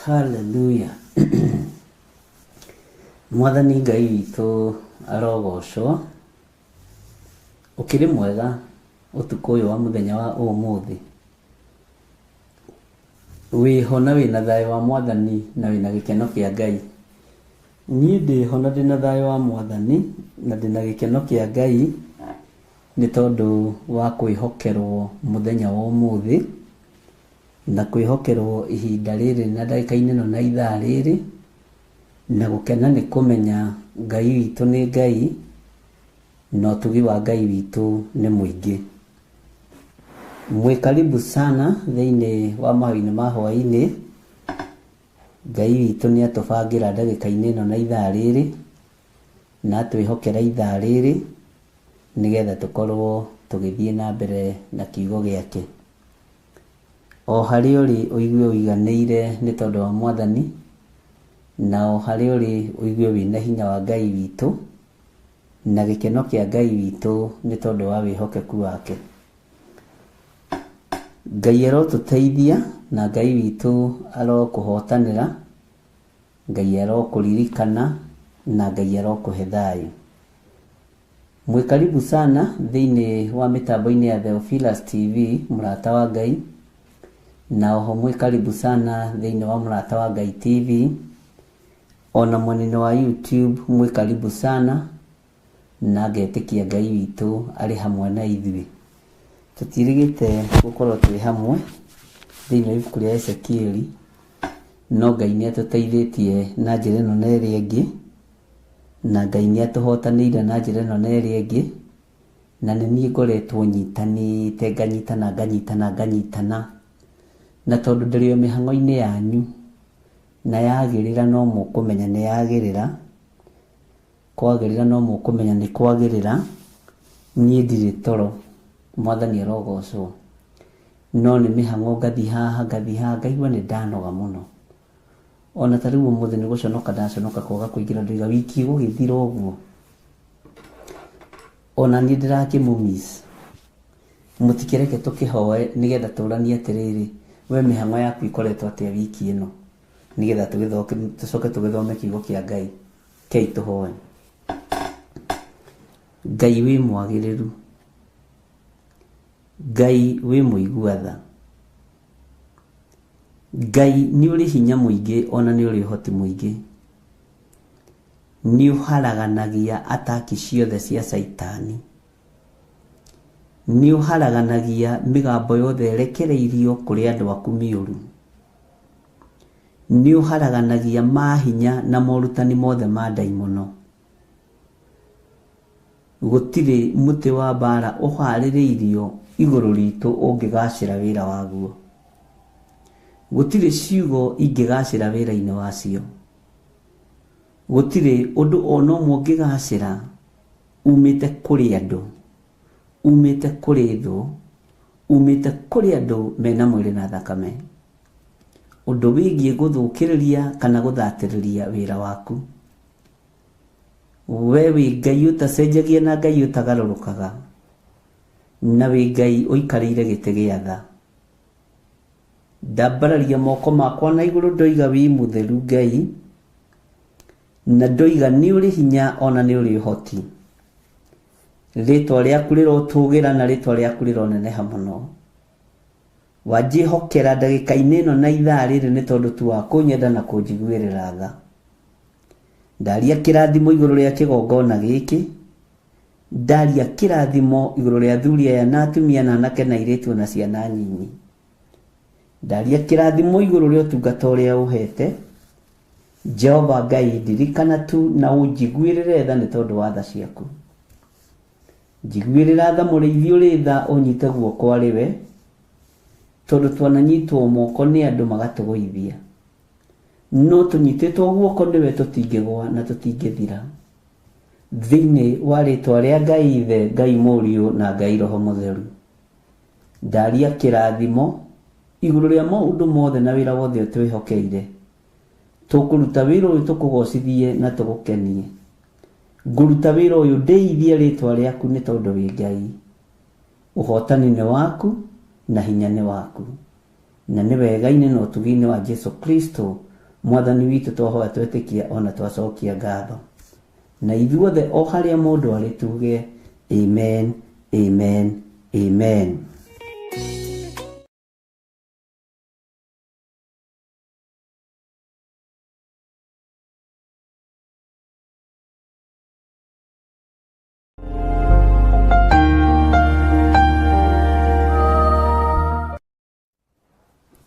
Haleluya. Mwathani Ngai witũ arogocwo. Ũkĩrĩ mwega ũtukũ ũyũ wa mũthenya wa ũmũthĩ. Wĩho na wĩna thayũ wa Mwathani na wĩna gĩkeno kĩa Ngai. Niĩ ndĩho na ndĩna thayũ wa Mwathani na ndĩna gĩkeno kĩa Ngai nĩ tondũ wa kwĩhokerwo mũthenya wa ũmũthĩ na kwĩhokerwo ihinda rĩrĩ na ndagĩka-inĩ ĩno na ithaa rĩrĩ na gũkena nĩ kũmenya Ngai witũ nĩ Ngai na ũtugi wa Ngai witũ nĩ mũingĩ. Mwĩ karibu sana thĩinĩ wa mahoya-inĩ ma hwaĩ-inĩ. Ngai witũ nĩ atũbangĩra ndagĩka-inĩ ĩno na ithaa rĩrĩ na atwĩhokera ithaa rĩrĩ nĩgetha tũkorwo tũgĩthiĩ na mbere na kiugo gĩake. O harĩa ũrĩ ũigue ũiganĩire nĩ tondũ wa Mwathani, na o harĩa ũrĩ ũigue wĩna hinya wa Ngai witũ, na gĩkeno kĩa Ngai witũ nĩ tondũ wa wĩhokeku wake. Ngai arotũteithia na Ngai witũ arokũhotanĩra, Ngai arokũririkana na Ngai arokũhe thayũ. Mwĩ karibu sana thĩinĩ wa mĩtambo-inĩ ya Theophilus TV, mũrata wa Ngai, na oho mwĩ karibu sana thĩinĩ wa mũrata wa Ngai TV, ona mwena-inĩ wa YouTube mwĩ karibu sana, na ngetĩkia Ngai witũ arĩ hamwe na ithuĩ. Tũtirĩgĩte gũkorwo twĩ hamwe thĩinĩ wa ibuku rĩa Ezekieli, no Ngai nĩ atũteithĩtie na njĩra ĩno na ĩrĩa ĩngĩ, na Ngai nĩ atũhotanĩire na njĩra ĩno na ĩrĩa ĩngĩ, na nĩ niĩ ngoretwo nyitanĩte, nganyitana, nganyitana, nganyitana, na tondũ ndĩrĩ o mĩhang'o-inĩ yanyu, na yagĩrĩra no mũkũmenya nĩ yagĩrĩra, kwagĩrĩra no mũkũmenya nĩ kwagĩrĩra, niĩ ndirĩ toro, Mwathani arogocwo. No nĩ mĩhang'o ngathiĩ haha, ngathiĩ haha, ngaigua nĩ ndanoga mũno. Ona ta rĩu ũmũthĩ nĩ gũconoka ndaconoka kwaga kũingĩra ndoiga wiki ĩgũgĩthira ũguo. Ona niĩ ndĩrakĩmũ miss. Mũtikĩreke tũkĩhoe nĩgetha tũranie atĩrĩrĩ, we mĩhang'o yaku ĩkoretwo atĩa wiki ĩno, nĩgetha tũcoke tũgĩthome kiugo kĩa Ngai. Kei tũhoe. Ngai wĩ mwagĩrĩru, Ngai wĩ mũigua tha, Ngai nĩ ũrĩ hinya mũingĩ ona nĩ ũrĩ ũhoti mũingĩ. Nĩ ũharaganagia ataki ciothe cia caitani. Nĩ ũharaganagia mĩgambo yothe ĩrekereirio kũrĩ andũ aku mĩũru. Nĩ ũharaganagia mahinya na morutani mothe ma ndaimono. Gũtirĩ mũtĩ wa mbara ũharĩrĩirio igũrũ ritũ ũngĩgacĩra wĩra waguo. Gũtirĩ ciugo ingĩgacĩra wĩra-inĩ wacio. Gũtirĩ ũndũ ona ũmwe ũngĩgacĩra umĩte kũrĩ andũ, umĩte kũrĩ thũ, umĩte kũrĩ andũ mena mwĩrĩ na thakame. Ũndũ wĩgiĩ gũthũkĩrĩria kana gũthatĩrĩria wĩra waku. We wĩ Ngai ũtacenjagia na Ngai ũtagarũrũkaga, na wĩ Ngai ũikarĩire gĩtĩ gĩa tha. Ndambararia moko makwa na igũrũ ndoiga wĩ mũtheru Ngai, na ndoiga nĩ ũrĩ hinya ona nĩ ũrĩ ũhoti. Rĩtwa rĩaku rĩrotũgĩra na rĩtwa rĩaku rĩroneneha mũno. Wanjĩhokera ndagĩka-inĩ ĩno na ithaa rĩrĩ nĩ tondũ tu wa kũnyenda na kũnjiguĩrĩra tha. Ndaria kĩrathimo igũrũ rĩa kĩgongona gĩkĩ, ndaria kĩrathimo igũrũ rĩa athuri aya na atumia na anake na airĩtu na ciana nyinyi. Ndaria kĩrathimo igũrũ rĩa ũtungata ũrĩa ũhete. Jehova Ngai ndirikana tu na ũnjiguĩrĩre tha nĩ tondũ wa tha ciaku. Njiguĩrĩra tha mũrĩithi ũrĩ tha ũnyite guoko arĩ we, tondũ twananyitwo moko nĩ andũ magatũgũithia. No tũnyitĩtwo guoko nĩwe tũtingĩgwa na tũtingĩthira. Thĩinĩ wa rĩtwa rĩa Ngai Ithe, Ngai Mũriũ na Ngai Roho Mũtheru, ndaria kĩrathimo igũrũ rĩa maũndũ mothe na wĩra wothe ũtwĩhokeire. Tũkũruta wĩra ũyũ tũkũgocithie na tũgũkenie. Ngũruta wĩra ũyũ ndĩithie rĩtwa rĩaku nĩ tondũ wĩ Ngai. Ũhotani nĩ waku na hinya nĩ waku. Na nĩ wega-inĩ na ũtugi-inĩ wa Jesu Kristo Mwathani witũ twahoya twetĩkia ona twacokia ngatho. Na ithuothe o harĩa mũndũ arĩ tuge amen, amen, amen.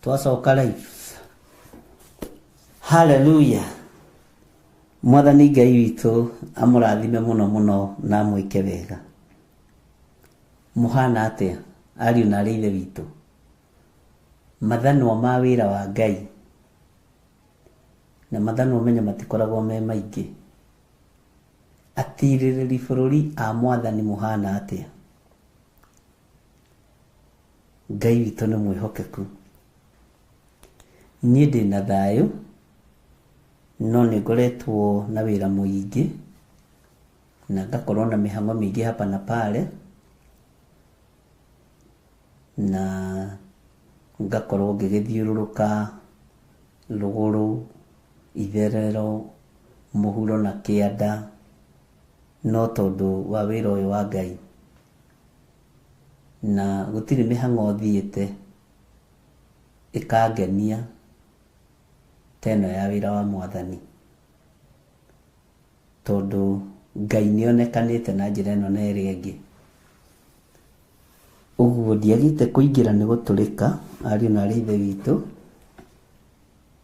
Twacoka live. Haleluya. Mwathani Ngai witũ amũrathime mũno mũno na amwĩke wega. Mũhana atĩa ariũ na arĩ ithe witũ? Mathanwa ma wĩra wa Ngai na mathanwa menye matikoragwo me maingĩ. Atirĩrĩri bũrũri a Mwathani mũhana atĩa? Ngai witũ nĩ mwĩhokeku. Niĩ ndĩna thayũ no nĩ ngoretwo na wĩra mũingĩ na ngakorwo na mĩhang'o mĩingĩ hapa na pale na ngakorwo ngĩgĩthiũrũrũka rũgũrũ, itherero, mũhuro na kĩanda no tondũ wa wĩra ũyũ wa Ngai. Na gũtirĩ mĩhang'o thiĩte ĩkangenia ta ĩno ya wĩra wa Mwathani, tondũ Ngai nĩ onekanĩte na njĩra ĩno na ĩrĩa ĩngĩ. Ũguo ndiagĩte kũingĩra nĩ gũtũrĩka ariũ na arĩ ithe witũ,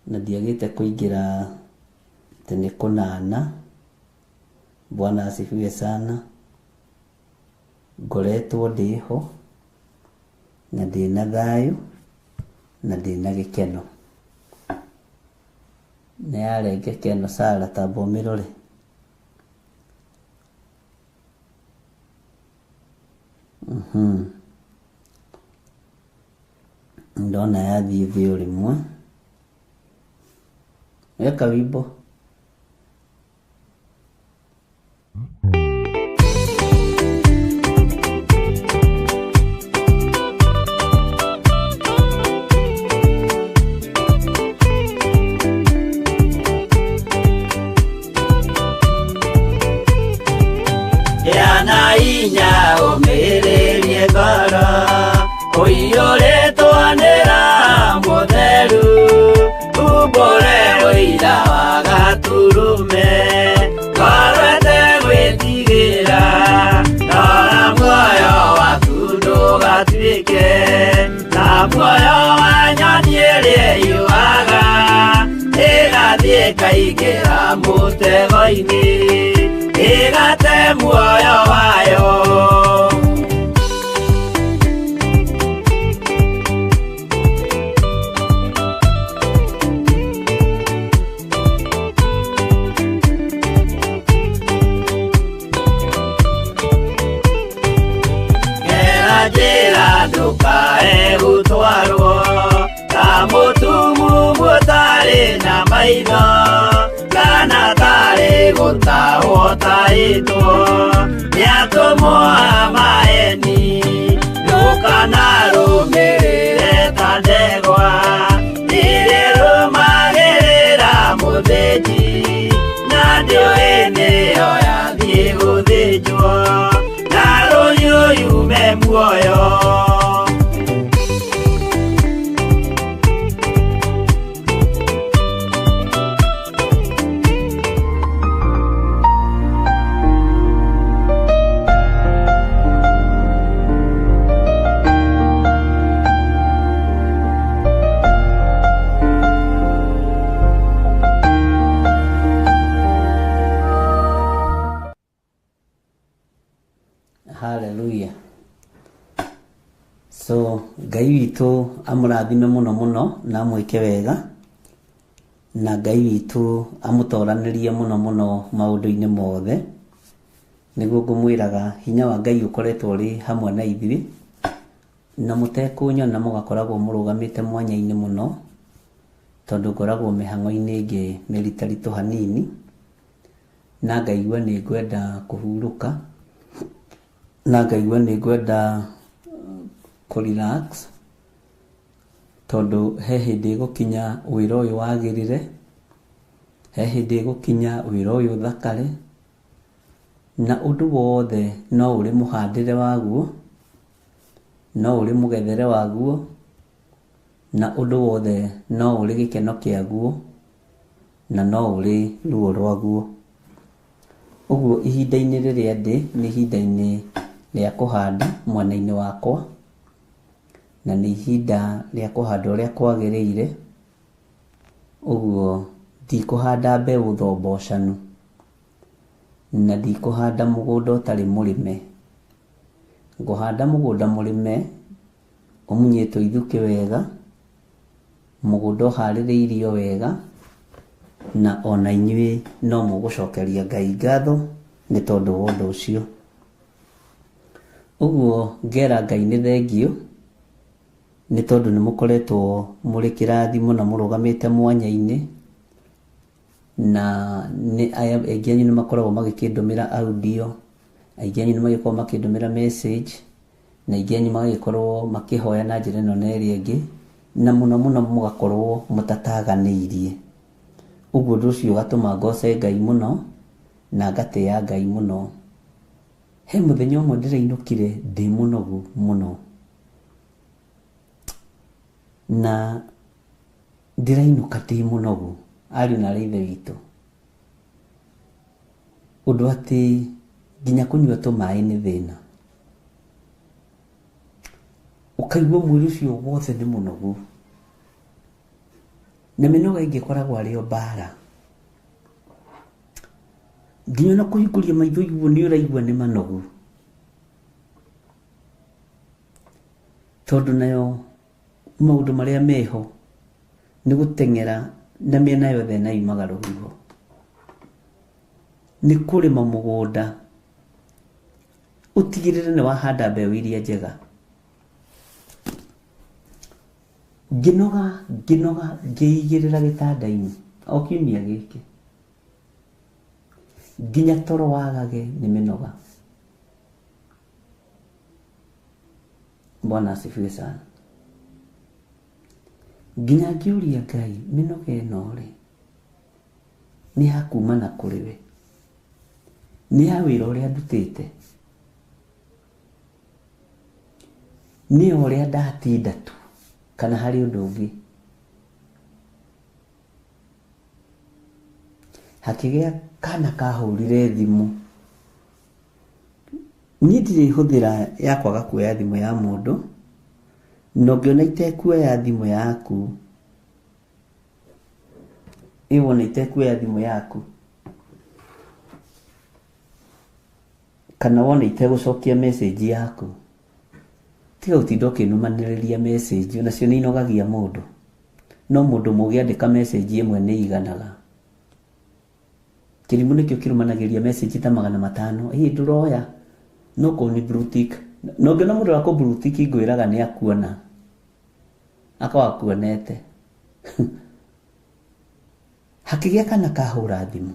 na ndiagĩte kũingĩra atĩ nĩ kũnana. Bwana asifiwe sana. Ngoretwo ndĩho na ndĩna thayũ na ndĩna gĩkeno. Nĩ yarengeka ĩno Sara, tamba ũmĩrore. Ndona yathiĩ thĩ o rĩmwe. Weka wimbo. Yana inya ũmĩrĩrie ngoro ũiyũrĩtwo nĩ Roho Mũtheru, umbũre ũira wa Gatũrũme, ngoro ĩtegwĩtigĩra, rora muoyo waku ndũgatuĩke ta muoyo wa nyoni ĩrĩa ĩyũaga, ĩgathiĩ ĩkaingĩra mũtego-inĩ, ĩgate muoyo wayo. Gera njĩra ndũkae gũtwarwo ta mũtumumu ũtarĩ na maitho, kana tarĩ gũtahwo tahĩtwo nĩ atũmwo a maeni. Ndũkanarũmĩrĩre ta ndegwa ĩrĩa ĩrũmagĩrĩra mũthĩnji, na ndĩũĩ nĩyo yathiĩ gũthĩnjwo, na rũhiũ yume muoyo. Hallelujah. So Ngai witũ amũrathime mũno mũno na amwĩke wega, na Ngai witũ amũtoranĩrie mũno mũno maũndũ-inĩ mothe. Nĩguo ngũmwĩraga hinya wa Ngai ũkoretwo ũrĩ hamwe na ithuĩ, na mũtekũnyona mũgakoragwo mũrũgamĩte mwanya-inĩ mũno, tondũ ngoragwo mĩhang'o-inĩ ĩngĩ mĩritaritũ hanini, na ngaigua nĩ ngwenda kũhurũka, na ngaigua nĩ ngwenda kũ relax, tondũ he hĩndĩ ĩgũkinya wĩra ũyũ wagĩrĩre, he hĩndĩ ĩgũkinya wĩra ũyũ ũthakare, na ũndũ wothe no ũrĩ mũhandĩre waguo, no ũrĩ mũgethere waguo, na ũndũ wothe no ũrĩ gĩkeno kĩaguo, na no ũrĩ ruo rwaguo. Ũguo ihinda-inĩ rĩrĩa ndĩ nĩ ihinda-inĩ rĩa kũhanda mwena-inĩ wakwa, na nĩ ihinda rĩa kũhanda ũrĩa kwagĩrĩire, ũguo ndikũhanda mbeũ thombocanu, na ndikũhanda mũgũnda ũtarĩ mũrĩme. Ngũhanda mũgũnda mũrĩme, ũmunyĩtwo ithukĩ wega, mũgũnda ũharĩrĩirio wega, na ona inyuĩ no mũgũcokeria Ngai ngatho nĩ tondũ wa ũndũ ũcio. Ũguo ngera Ngai nĩ thengiũ, nĩ tondũ nĩ mũkoretwo mũrĩ kĩrathimo na mũrũgamĩte mwanya-inĩ, na nĩ aingĩ anyu nĩ makoragwo magĩkĩndũmĩra audio, aingĩ anyu nĩ magĩkoragwo makĩndũmĩra message, na aingĩ anyu magagĩkorwo makĩhoya na njĩra ĩno na ĩrĩa ĩngĩ, na mũno mũno mũgakorwo mũtataganĩirie. Ũguo ũndũ ũcio ũgatũma ngoce Ngai mũno na ngatĩa Ngai mũno. He mũthenya ũmwe ndĩrainũkire ndĩ mũnogu mũno, na ndĩrainũka ndĩ mũnogu, ariũ na aarĩ a Ithe witũ, ũndũ atĩ nginya kũnyua tũmaĩ nĩ thĩna. Ũkaigua mwĩrĩ ũcio wothe nĩ mũnogu, na mĩnoga ĩngĩ ĩkoragwo arĩ o mbara. Nginya ona kũhingũria maitho ũguo nĩ ũraigua nĩ manogu, tondũ nayo maũndũ marĩa meho nĩ gũteng'era na mĩena yothe na yumaga rũhuho, nĩ kũrĩma mũgũnda ũtigĩrĩre nĩ wahanda mbeũ iria njega. Ngĩnoga ngĩnoga ngĩigĩrĩra gĩtanda-inĩ o kiumia gĩkĩ, nginya toro wagage nĩ mĩnoga. Bwana asifiwe sana. Nginya ngĩũria Ngai, mĩnoga ĩno rĩ nĩ ya kuma na kũrĩ we, nĩ ya wĩra ũrĩa ndutĩte, nĩ ya ũrĩa ndatinda tu, kana harĩ ũndũ ũngĩ. Hakĩgĩa kana kahũrire thimũ. Niĩ ndirĩ hũthĩra ya kwaga kuoya thimũ ya mũndũ, na ũngĩona itekuoya thimũ yaku, ĩ wona itekuoya thimũ yaku, kana wona itegũcokia message yaku, tiga gũtinda ũkĩnũmanĩrĩria message, onacio nĩ inogagia mũndũ. No mũndũ mũgĩ andĩka message ĩmwe nĩ ĩiganaga. Kĩrimũ nĩkĩo kĩrũmanagĩria message ta 500, ĩ ndũroya, no kũni blue tick. Na ũngĩona mũndũ wa kũ blue tick ngwĩraga nĩ akuona, akorwo akuonete. Hakĩgĩa kana kahũra thimũ.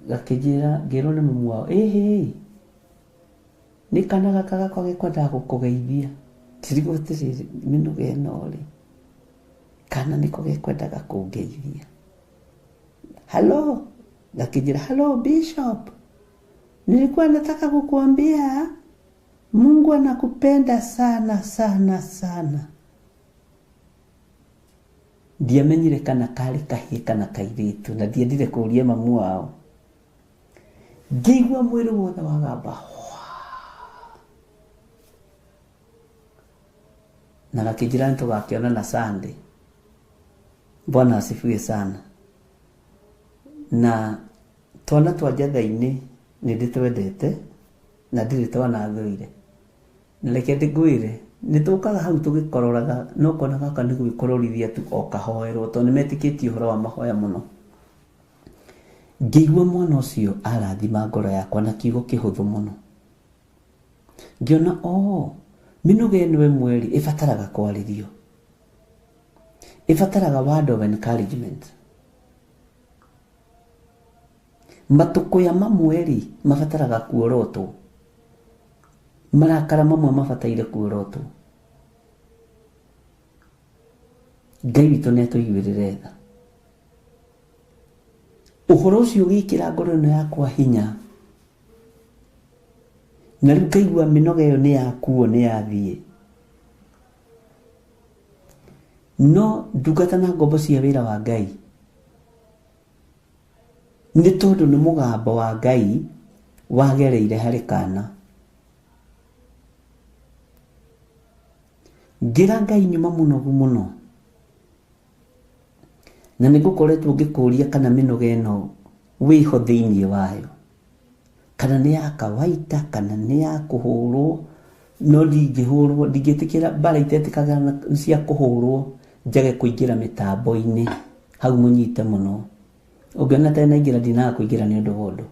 Gakĩnjĩra, ngĩrwo nĩ mamu wao, ĩhĩ, nĩ kana gaka gakwa gekwendaga gũkũgeithia. Ngĩrigwo atĩrĩrĩ, mĩnoga ĩno rĩ, kana nĩko gekwendaga kũngeithia. Hello, gakĩnjĩra, hello Bishop, nilikuwa nataka kukuambia Mungu anakupenda sana sana sana. Ndiamenyire kana karĩ kahĩĩ kana kairĩtu, na ndiendire kũũria mamu wao. Ngĩigua mwĩrĩ wothe wagamba hwa, na gakĩnjĩra nĩ tũgakĩonana Sunday. Bwana asifiwe sana. Na twana twa njatha-inĩ nĩ ndĩtwendete na ndirĩ twana thũire. Na reke ngwĩre, Nĩ tũkaga hau tũgĩkororaga no kona gaka nĩ gwĩkororithia tu o kahoerwo tondũ nĩ metĩkĩtie ũhoro wa mahoya mũno. Ngĩigua mwana ũcio arathima ngoro yakwa na kiugo kĩhũthũ mũno. Ngĩona oo mĩnoga ĩno ĩmwe rĩ ĩbataraga kwarĩrio, ĩbataraga word of encouragement. Matũkũya mamwe rĩ mabataraga kuorotwo, marakara mamwe mabataire kuorotwo. Ngai witũ nĩ atũiguĩrĩre tha. Ũhoro ũcio ũgĩkĩra ngoro ĩno yakwa hinya, na rĩu ngaigua mĩnoga ĩyo nĩ yakuo, nĩ yathiĩ. No ndungata na ngombo cia wĩra wa Ngai, nĩ tondũ nĩ mũgambo wa Ngai wagereire harĩ kana. Ngĩra Ngai nyuma mũnogu mũno, na nĩ ngũkoretwo ngĩkũria kana mĩnoga ĩno wĩho thĩinĩ wayo, kana nĩ ya kawaida, kana nĩ ya kũhũrwo. No ndingĩhũrwo, ndingĩtĩkĩra mbara itetĩkaga cia kũhũrwo njage kũingĩra mĩtambo-inĩ. Hau mũnyite mũno. Ũngĩona ta naingĩra, ndinaga kũingĩra nĩ ũndũ wa ũndũ.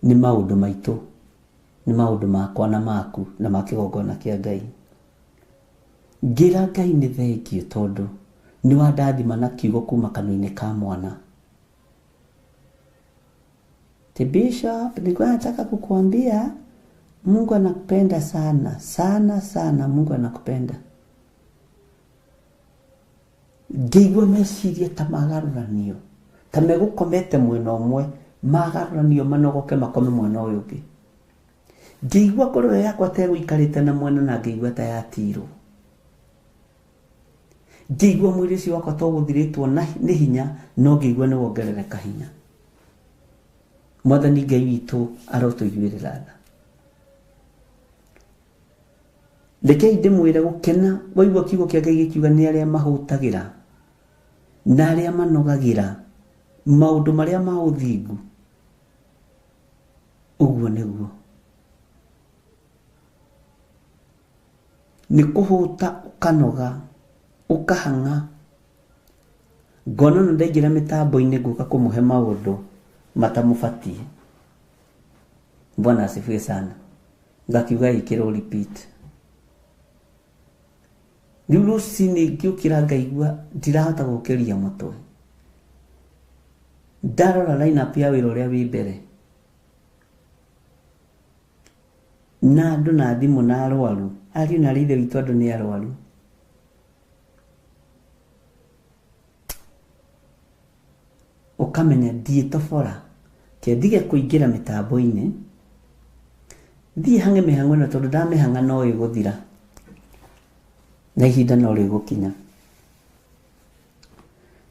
Nĩ maũndũ maitũ, nĩ maũndũ makwa na maku na ma kĩgongona kĩa Ngai. Ngĩra Ngai nĩ thengiũ tondũ nĩ wandathima na kiugo kuma kanua-inĩ ka mwana. Ti Bishop, nilikuwa nataka kukuambia Mungu anakupenda sana sana sana, Mungu anakupenda. Ngĩigua meciria ta magarũranio, ta megũkomete mwena ũmwe, magarũranio manogoke makome mwena ũyũ ũngĩ. Ngĩigua ngoro ĩyo yakwa ta ĩgũikarĩte na mwena, na ngĩigua ta yatirwo. Ngĩigua mwĩrĩ ũcio wakwa ta ũgũthirĩtwo nĩ hinya, no ngĩigua nĩ wongerereka hinya. Mwathani Ngai witũ arotũiguĩrĩra tha. Rekei ndĩmwĩre gũkena waigua kiugo kĩa Ngai gĩkiuga nĩ arĩa mahũtagĩra na arĩa manogagĩra maũndũ marĩa ma ũthingu. Ũguo nĩguo nĩ kũhũta ũkanoga ũkahang'a. Ngona ona ndaingĩra mĩtambo-inĩ ngũka kũmũhe maũndũ matamũbatiĩ. Bwana asifiwe sana. Ngakiuga ĩkĩrwo repeat. Rĩu rũcinĩ ngĩũkĩra ngaigua ndirahota gũkĩria mũtwe. Ndarora line up ya wĩra ũrĩa wĩ mbere, na andũ na thimũ na arwaru, ariũ na arĩ ithe witũ, andũ nĩ arwaru. Ũkamenya ndiĩtobora, ke ndige kũingĩra mĩtambo-inĩ, thiĩ hang'e mĩhang'o ĩno, tondũ ndamĩhang'a no ĩgũthira na ihinda no rĩgũkinya.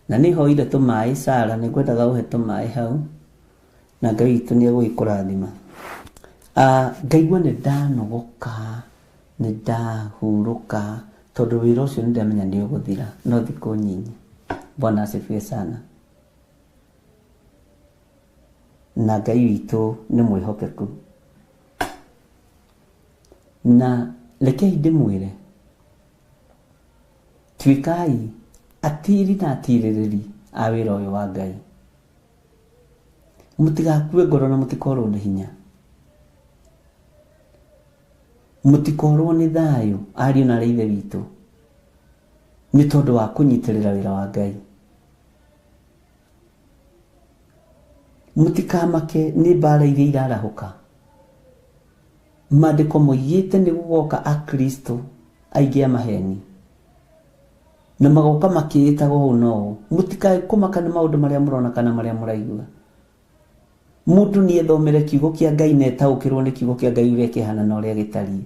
Na nĩ hoire tũmaĩ, Sara, nĩ ngwendaga ũhe tũmaĩ hau, na Ngai witũ nĩ egũgĩkũrathima. Ngaigua nĩ ndanogoka, nĩ ndahurũka, tondũ wĩra ũcio nĩ ndamenya nĩ ũgũthira no thikũ nyinyi. Bwana asifiwe sana. Na Ngai witũ nĩ mwĩhokeku. Na rekei ndĩmwĩre, tuĩkai atiri na atirĩrĩri a wĩra ũyũ wa Ngai. Mũtigakue ngoro na mũtikorwo nĩ hinya, mũtikorwo nĩ thayũ, ariũ na arĩ ithe witũ, nĩ tondũ wa kũnyitĩrĩra wĩra wa Ngai. Mũtikamake nĩ mbara iria irarahũka. Maandĩko moigĩte nĩ gũgoka akristo aingĩ a maheni, na magoka makĩĩtaga ũũ na ũũ. Mũtikae kũmaka nĩ maũndũ marĩa mũrona kana marĩa mũraigua. Mũndũ nĩ ethomere kiugo kĩa Ngai na etaũkĩrwo nĩ kiugo kĩa Ngai ũrĩa kĩhana na ũrĩa gĩtariĩ.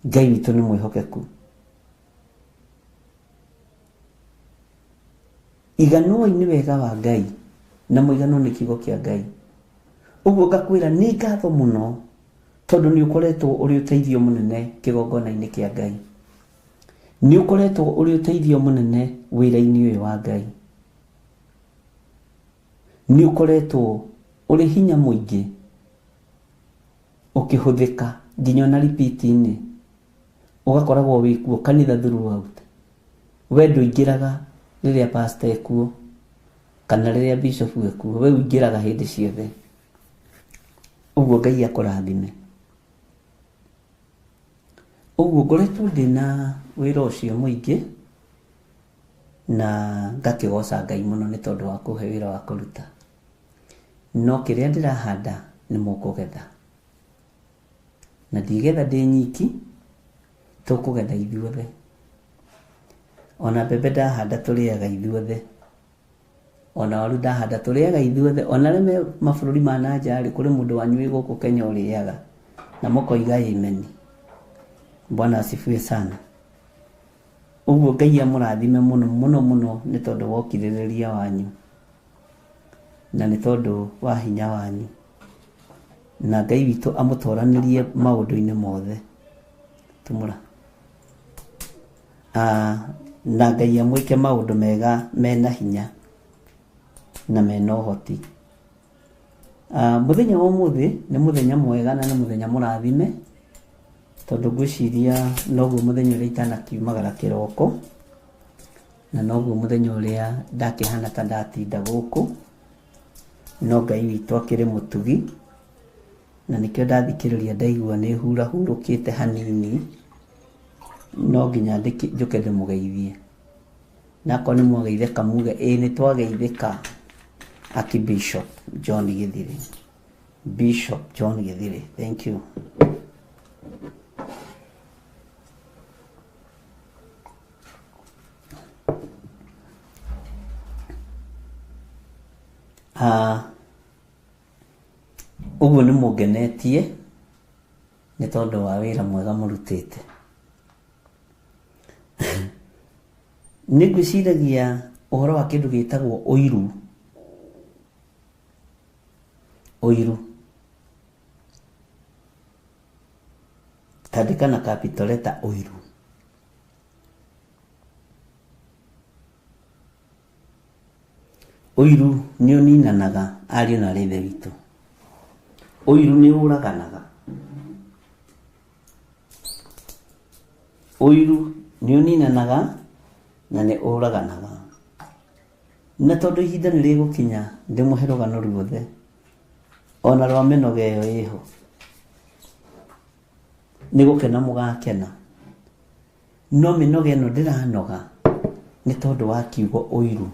Ngai witũ nĩ mwĩhokeku. Iganwoi nĩ wega wa Ngai na mũiganwo nĩ kiugo kĩa Ngai. Ũguo ngakwĩra nĩ ngatho mũno, tondũ nĩ ũkoretwo ũrĩ ũteithio mũnene kĩgongona-inĩ kĩa Ngai. Nĩ ũkoretwo ũrĩ ũteithio mũnene wĩra-inĩ ũyũ wa Ngai. Nĩ ũkoretwo ũrĩ hinya mũingĩ ũkĩhũthĩka Nginya ona repeat-inĩ ũgakoragwo wĩ kuo kanitha throughout. We ndũingĩraga rĩrĩa pastor ekuo kana rĩrĩa bishop ekuo, we ũingĩraga hĩndĩ ciothe. Ũguo Ngai akũrathime. Ũguo ngoretwo ndĩna wĩra ũcio mũingĩ na ngakĩgoca Ngai mũno nĩ tondũ wa kũhe wĩra wa kũruta. No kĩrĩa ndĩrahanda nĩ mũkũgetha. Na ndigetha ndĩ nyiki, tũkũgetha ithuothe. Ona mbembe ndahanda tũrĩaga ithuothe. Ona waru ndahanda tũrĩaga ithuothe. Ona arĩa me mabũrũri ma na nja rĩ, kũrĩ mũndũ wanyu wĩ gũkũ Kenya ũrĩaga. Na mũkoiga ameni. Bwana asifiwe sana. Ũguo Ngai amũrathime mũno mũno mũno nĩ tondũ wa ũkirĩrĩria wanyu na nĩ tondũ wa hinya wanyu. Na Ngai witũ amũtoranĩrie maũndũ-inĩ mothe. Tumũra. Ah, na Ngai amwĩke maũndũ mega mena hinya na mena ũhoti. Ah, mũthenya wa ũmũthĩ nĩ mũthenya mwega na nĩ mũthenya mũrathime tondũ ngwĩciria noguo mũthenya ũrĩa itanakiumagara kĩroko na noguo mũthenya ũrĩa ndakĩhana ta ndatinda gũkũ, no Ngai witũ akĩrĩ mũtugi na nĩkĩo ndathikĩrĩria ndaigua nĩ hurahurũkĩte hanini, no nginya njũke ndĩmũgeithie. Na akorwo nĩ mwageithĩka muge ĩĩ nĩ twageithĩka Archbishop John Githiri. Bishop John Githiri, thank you. Ah, ũguo nĩ mũngenetie nĩ tondũ wa wĩra mwega mũrutĩte. Nĩ ngwĩciragia ũhoro wa kĩndũ gĩtagwo ũiru. Ũiru. Tandĩka na capital letter ũiru. Ũiru nĩ ũninanaga ariũ na aarĩ a Ithe witũ. Ũiru nĩ ũraganaga. Ũiru nĩ ũninanaga na nĩ ũraganaga. Na tondũ ihinda nĩ rĩgũkinya ndĩmũhe rũgano ruothe ona rwa mĩnoga ĩyo ĩho, nĩ gũkena mũgakena. No mĩnoga ĩno ndĩranoga nĩ tondũ wa kiugo ũiru.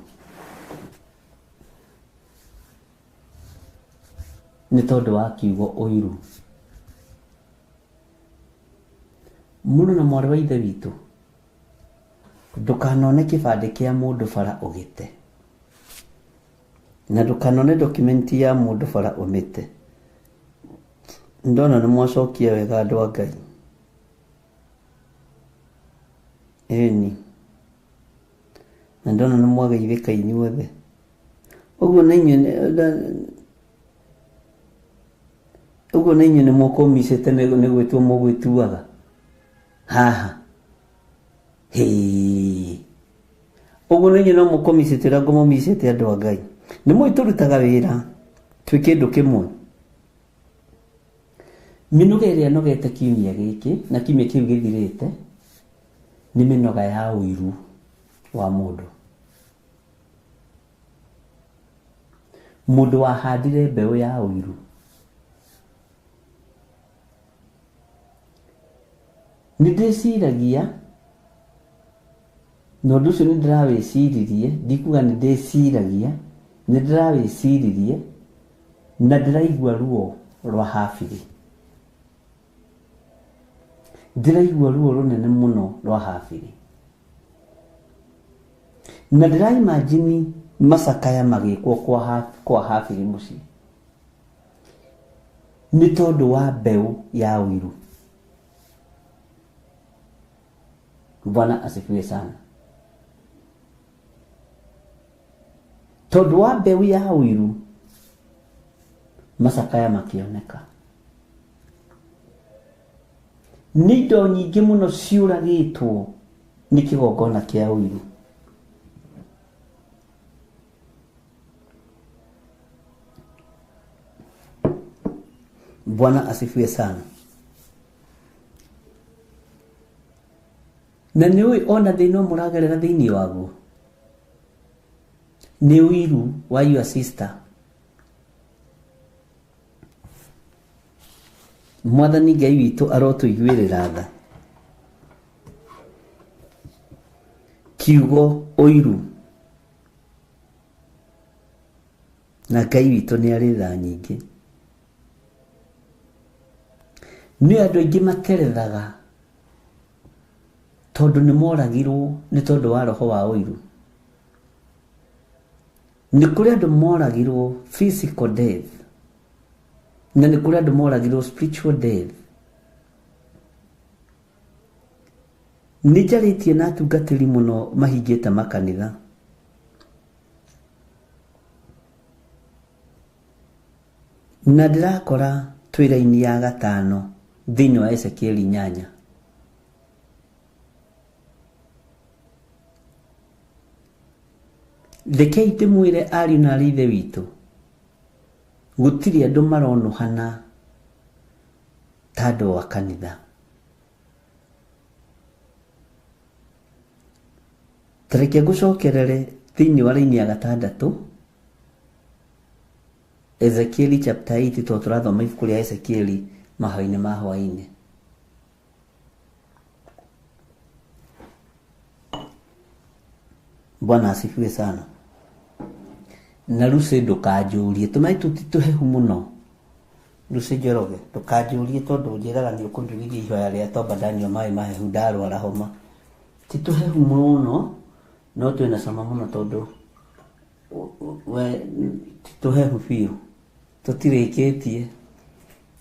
Nĩ tondũ wa kiugo ũiru. Mũrũ na mwarĩ wa Ithe witũ, ndũkanone kĩbandĩ kĩa mũndũ bara ũgĩte. Na ndũkanone document ya mũndũ bara ũmĩte. Ndona nĩ mwacokia wega andũ a Ngai. Ĩni. Na ndona nĩ mwageithĩka inyuothe. Ũguo na inyuĩ ũguo na inyuĩ nĩ mũkũmicĩte nĩ gwĩtua mũgwĩtuaga haha. Hĩĩ. Ũguo na inyuĩ no mũkũmicĩte ũrĩa ngũmũmicĩte andũ a Ngai. Nĩ mũĩ tũrutaga wĩra twĩ kĩndũ kĩmwe. Mĩnoga ĩrĩa nogete kiumia gĩkĩ na kiumia kĩu gĩthirĩte nĩ mĩnoga ya ũiru wa mũndũ. Mũndũ wahandire mbeũ ya ũiru. Nĩ ndĩciragia na ũndũ ũcio nĩ ndĩrawĩciririe, ndikuga nĩ ndĩciragia, nĩ ndĩrawĩciririe na ndĩraigua ruo rwa habiri. Ndĩraigua ruo rũnene mũno rwa habiri. Na ndĩra imagine macakaya magĩkwo kwa habiri mũciĩ. Nĩ tondũ wa mbeũ ya ũiru. Bwana asifiwe sana. Tondũ wa mbeũ ya ũiru macakaya makĩoneka. Nĩ indo nyingĩ mũno ciũragĩtwo nĩ kĩgongona kĩa ũiru. Bwana asifiwe sana. Na nĩ ũĩ ona thĩna ũmwe ũragerera thĩinĩ waguo nĩ ũiru wa your sister. Mwathani Ngai witũ arotũiguĩrĩra tha. Kiugo ũiru. Na Ngai witũ nĩ arĩ tha nyingĩ. Nĩ andũ aingĩ materethaga tondũ nĩ moragirwo nĩ tondũ wa roho wa ũiru. Nĩ kũrĩ andũ moragirwo physical death na nĩ kũrĩ andũ moragirwo spiritual death. Nĩ njarĩtie na atungatĩri mũno mahingĩte makanitha. Na ndĩrakora twĩ raini ya gatano thĩinĩ wa Ezekieli 8. Rekei ndĩmwĩre ariũ na arĩ ithe witũ, gũtirĩ andũ maronũhana ta andũ a kanitha. Ta reke ngũcokerere thĩinĩ wa raini ya gatandatũ, Ezekieli chapter 8, tondũ tũrathoma ibuku rĩa Ezekieli mahoya-inĩ ma hwaĩ-inĩ. Bwana asifiwe sana. Na Lucy ndũkanjũrie, tũmaĩ tũu ti tũhehu mũno. Lucy Njoroge, ndũkanjũrie tondũ njĩraga nĩ ũkũnjugithia ihoya rĩa tomba ndanyua maĩ mahehu ndarwara homa. Ti tũhehu mũno, no twĩna cama mũno tondũ we ti tũhehu biũ. Tũtirĩkĩtie.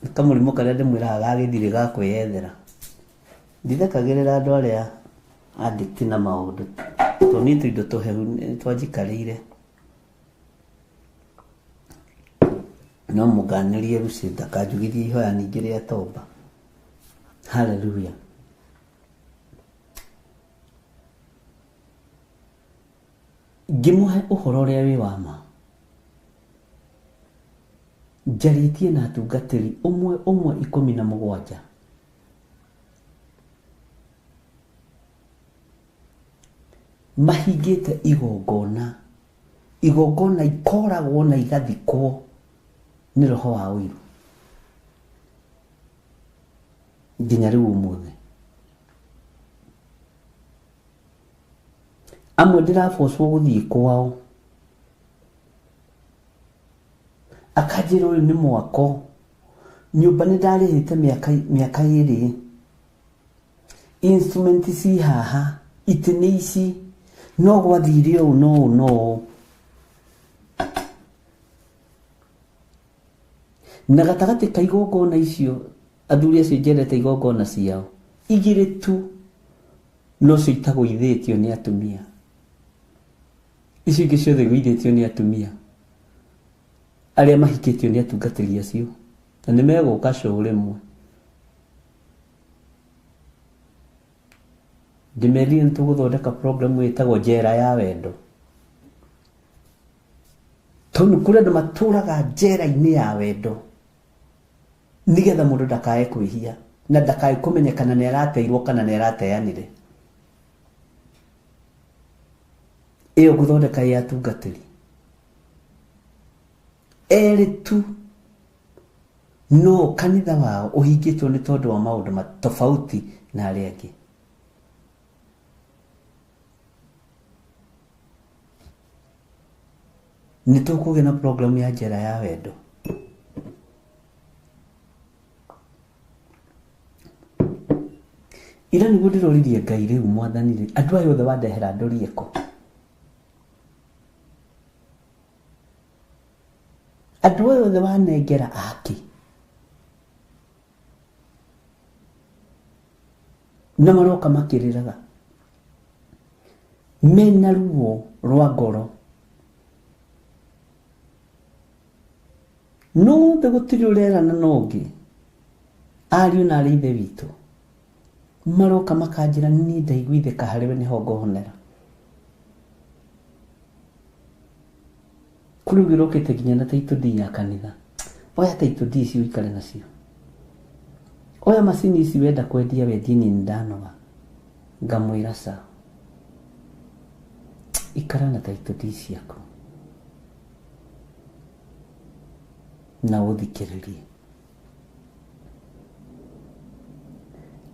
Nĩ kamũrimũ karĩa ndĩmwĩraga ga gĩthirĩ ga kwĩyethera. Ndithekagĩrĩra andũ arĩa addict na maũndũ. Tondũ niĩ tũindo tũhehu nĩ twanjikarĩire. No mũnganĩrie Lucy ndakanjugithie ihoya ningĩ rĩa tomba. Hallelujah. Ngĩmũhe ũhoro ũrĩa wĩ wa ma. Njarĩtie na atungatĩri ũmwe ũmwe 17. Mahingĩte igongona, igongona ikoragwo na igathikwo nĩ roho wa ũiru nginya rĩu ũmũthĩ. Amwe ndĩrabocwo gũthiĩ kwao, akanjĩra ũyũ nĩ mwako, nyũmba nĩ ndarĩhĩte mĩaka 2, instrument ci haha, itĩ nĩ ici, no gwathire ũũ no ũũ no ũũ. Na gatagatĩ ka igongona icio, athuri acio njerete igongona ciao, 2 tu nocio itagũithĩtio nĩ atumia. Icio ingĩ ciothe igũithĩtio nĩ atumia arĩa mahikĩtio nĩ atungatĩri acio, na nĩ megũka show rĩmwe. Ndĩmerire nĩ tũgũthondeka program ĩtagwo Njera ya Wendo. Tondũ kũrĩ andũ matũraga njera-inĩ ya wendo nĩgetha mũndũ ndakae kwĩhia na ndakae kũmenyekana nĩ arateirwo kana nĩ arateanire. Ĩyo ngũthondeka ĩ atungatĩri erĩ tu, no kanitha wao ũhingĩtwo nĩ tondũ wa maũndũ tofauti na arĩa angĩ. Nĩ tũkũgĩa na program ya Njera ya Wendo. Ira nĩguo ndĩroririe Ngai rĩu mwathani rĩ, andũ aya othe wandehera ndorie kũ? Andũ aya othe wanengera akĩ? Na maroka makĩrĩraga mena ruo rwa ngoro. No othe gũtirĩ ũrerana na ũngĩ, ariũ na arĩ ithe witũ maroka makanjĩra niĩ ndaiguithĩka harĩ we nĩho ngohonera. Kũrĩ ũngĩ ũrokĩte nginya na title deed ya kanitha. Oya title deed ici ũikare nacio. Oya macini ici wenda kwendia wendie, niĩ nĩndanoga. Ngamwĩra ca, ikara na title deed ciaku na ũthikĩrĩrie.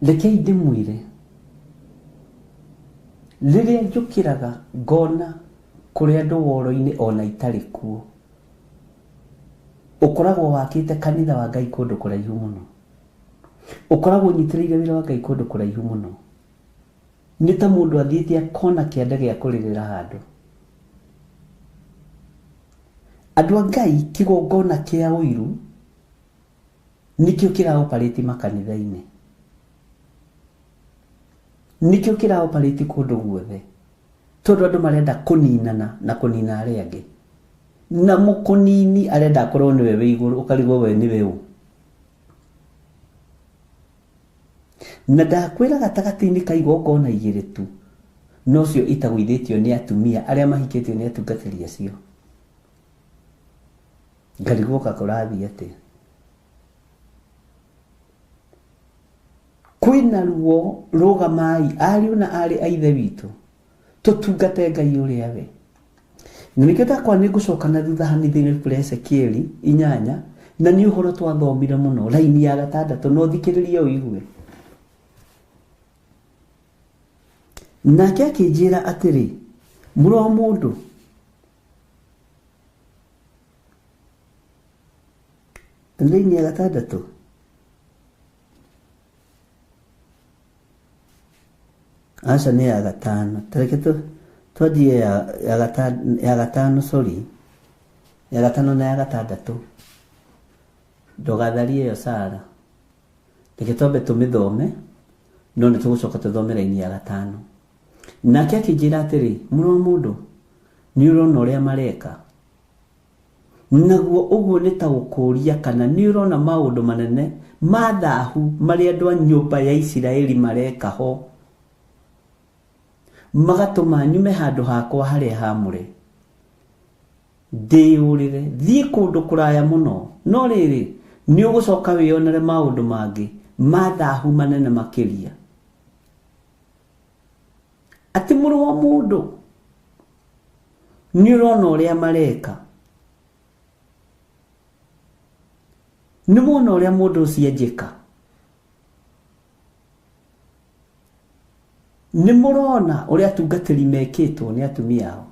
Rekei ndĩmwĩre, rĩrĩa njũkĩraga ngona kũrĩ andũ woro-inĩ ona itarĩ kuo, ũkoragwo wakĩte kanitha wa Ngai kũndũ kũraihu mũno, ũkoragwo ũnyitĩrĩire wĩra wa Ngai kũndũ kũraihu mũno. Nĩ ta mũndũ athiĩte akona kĩanda gĩa kũrĩrĩra handũ. Andũ a Ngai, kĩgongona kĩa ũiru nĩkĩo kĩraoparĩti makanitha-inĩ, nĩkĩo kĩraoparĩti kũndũ guothe, tondũ andũ marenda kũninana na kũnina arĩa angĩ, na mũkũnini arenda akorwo nĩwe wĩ igũrũ, ũkarigwo we nĩwe ũ. Na ndakwĩra gatagatĩ-inĩ ka igongona igĩrĩ tu, nocio itagũithĩtio nĩ atumia arĩa mahikĩtio nĩ atungatĩri acio. Ngarigwo ka kũrathiĩ atĩa. Kwĩna ruo, rũgamai ariũ na arĩ a Ithe witũ, tũtungate Ngai ũrĩa we. Na nĩkĩo ndakwa nĩ ngũcoka na thutha hanini thĩinĩ wa ibuku rĩa Ezekieli 8, na nĩ ũhoro twathomire mũno, raini ya 6, na ũthikĩrĩrie ũigue. Nake akĩnjĩra atĩrĩ, mũrũ wa mũndũ, raini ya 6, aca nĩ ya 5, tareke twanjie ya 5, sorry, ya 5 na ya 6, ndũgatharie ĩyo Sara, reke twambe tũmĩthome, no nĩ tũgũcoka tũthome raini ya 5. Nake akĩnjĩra atĩrĩ, mũrũ wa mũndũ, nĩ ũrona ũrĩa mareka? Naguo ũguo nĩ ta gũkũũria kana nĩ ũrona maũndũ manene ma thahu marĩa andũ a nyũmba ya Isiraeli mareka ho, magatũma nyume handũ hakwa harĩa haamũre, ndĩyũrĩre thiĩ kũndũ kũraya mũno. No rĩrĩ, nĩ ũgũcoka wĩyonere maũndũ mangĩ ma thahu manene makĩria. Atĩ mũrũ wa mũndũ, nĩ ũrona ũrĩa mareka? Nĩ wona ũrĩa mũndũ ũcio anjĩka? Nĩ mũrona ũrĩa atungatĩri mekĩtwo nĩ atumia ao?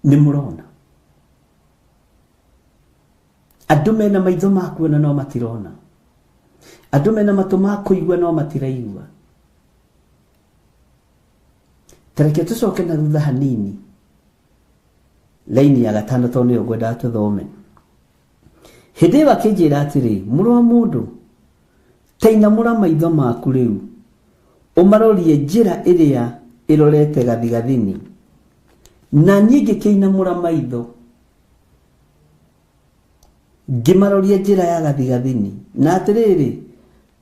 Nĩ mũrona? Andũ mena maitho ma kuona no matirona, andũ mena matũ ma kũigua no matiraigua. Tareke tũcoke na thutha hanini, laini ya 5, tondũ nĩyo ngwendaga tũthome. Hĩndĩ ĩyo akĩnjĩra atĩrĩ, mũrũ wa mũndũ, ta inamũra maitho maku rĩu, ũmarorie njĩra ĩrĩa ĩrorete gathigathini. Na niĩ ngĩkĩinamũra maitho, ngĩmaroria njĩra ya gathigathini. Na atĩrĩrĩ,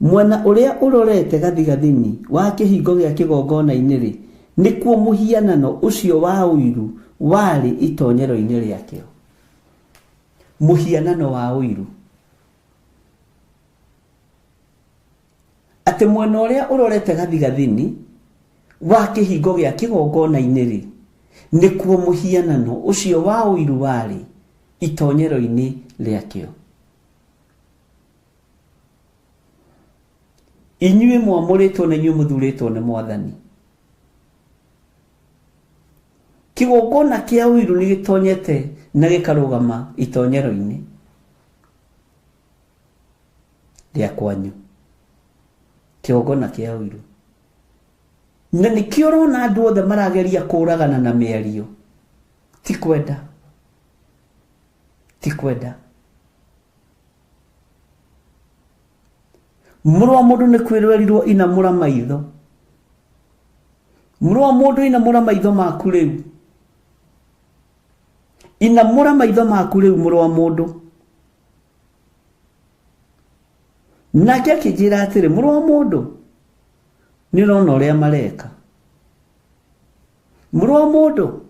mwena ũrĩa ũrorete gathigathini wa kĩhingo gĩa kĩgongona-inĩ-rĩ, nĩkuo mũhianano ũcio wa ũiru warĩ itonyero-inĩ rĩakĩo. Mũhianano wa ũiru. Atĩ mwena ũrĩa ũrorete gathigathini wa kĩhingo gĩa kĩgongona-inĩ-rĩ, nĩkuo mũhianano ũcio wa ũiru warĩ itonyero-inĩ rĩakĩo. Inyuĩ mwamũrĩtwo na inyuĩ mũthurĩtwo nĩ Mwathani. Kĩgongona kĩa ũiru nĩ gĩtonyete na gĩkarũgama itonyero-inĩ rĩa kwanyu. Kĩgongona kĩa ũiru. Na nĩkĩo ũrona andũ othe marageria kũragana na mĩario. Ti kwenda. Ti kwenda. Mũrũ wa mũndũ nĩ kwĩrwerirwo inamũra maitho. Mũrũ wa mũndũ inamũra maitho maku rĩu. Inamũra maitho maku rĩu mũrũ wa mũndũ. Nake akĩnjĩra atĩrĩ, mũrũ wa mũndũ, nĩ ũrona ũrĩa mareka? Mũrũ wa mũndũ,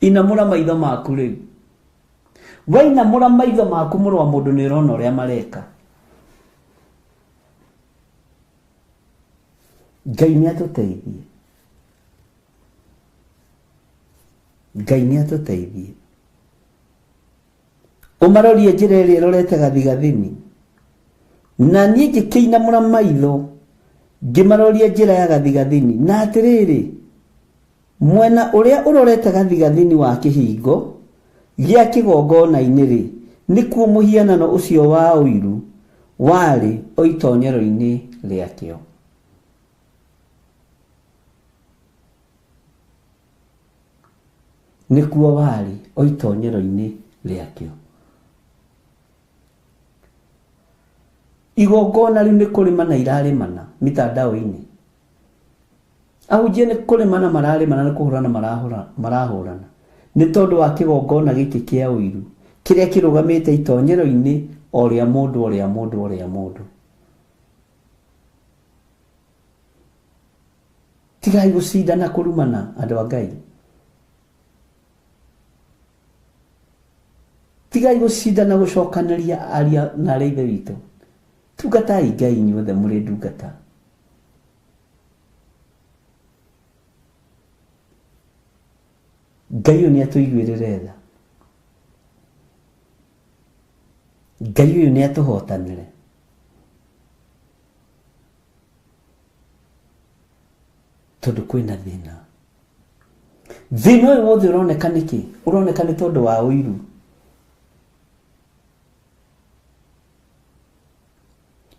inamũra maitho maku rĩu. Wainamũra maitho maku mũrũ wa mũndũ, nĩ ũrona ũrĩa mareka. Ngai nĩ atũteithie, Ngai nĩ atũteithie. Ũmarorie njĩra ĩrĩa ĩrorete gathigathini. Na niĩ ngĩkĩinamũra maitho ngĩmaroria njĩra ya gathigathini, na atĩrĩrĩ, mwena ũrĩa ũrorete gathigathini wa kĩhingo gĩa kĩgongona-inĩ-rĩ, nĩkuo mũhianano ũcio wa ũiru warĩ o itonyero-inĩ rĩakĩo. Nĩkuo warĩ o itonyero-inĩ rĩakĩo. Igongona rĩu nĩ kũrĩmana irarĩmana mitandao-inĩ. Ahunjia nĩ kũrĩmana mararĩmana, nĩ kũhũrana marahũrana nĩ tondũ wa kĩgongona gĩkĩ kĩa ũiru kĩrĩa kĩrũgamĩte itonyero-inĩ o rĩa mũndũ o rĩa mũndũ o rĩa mũndũ. Tigai gũcindana kũrumana andũ a Ngai. Tigai gũcindana gũcokanĩria aria na arĩa ithe witũ. Tungatai Ngai inyuothe mũrĩ ndungata. Ngai ũyũ nĩ atũiguĩrĩre tha. Ngai ũyũ nĩ atũhotanĩre. Tondũ kwĩna thĩna. Thĩna ũyũ wothe ũroneka nĩkĩ? Ũroneka nĩ tondũ wa ũiru.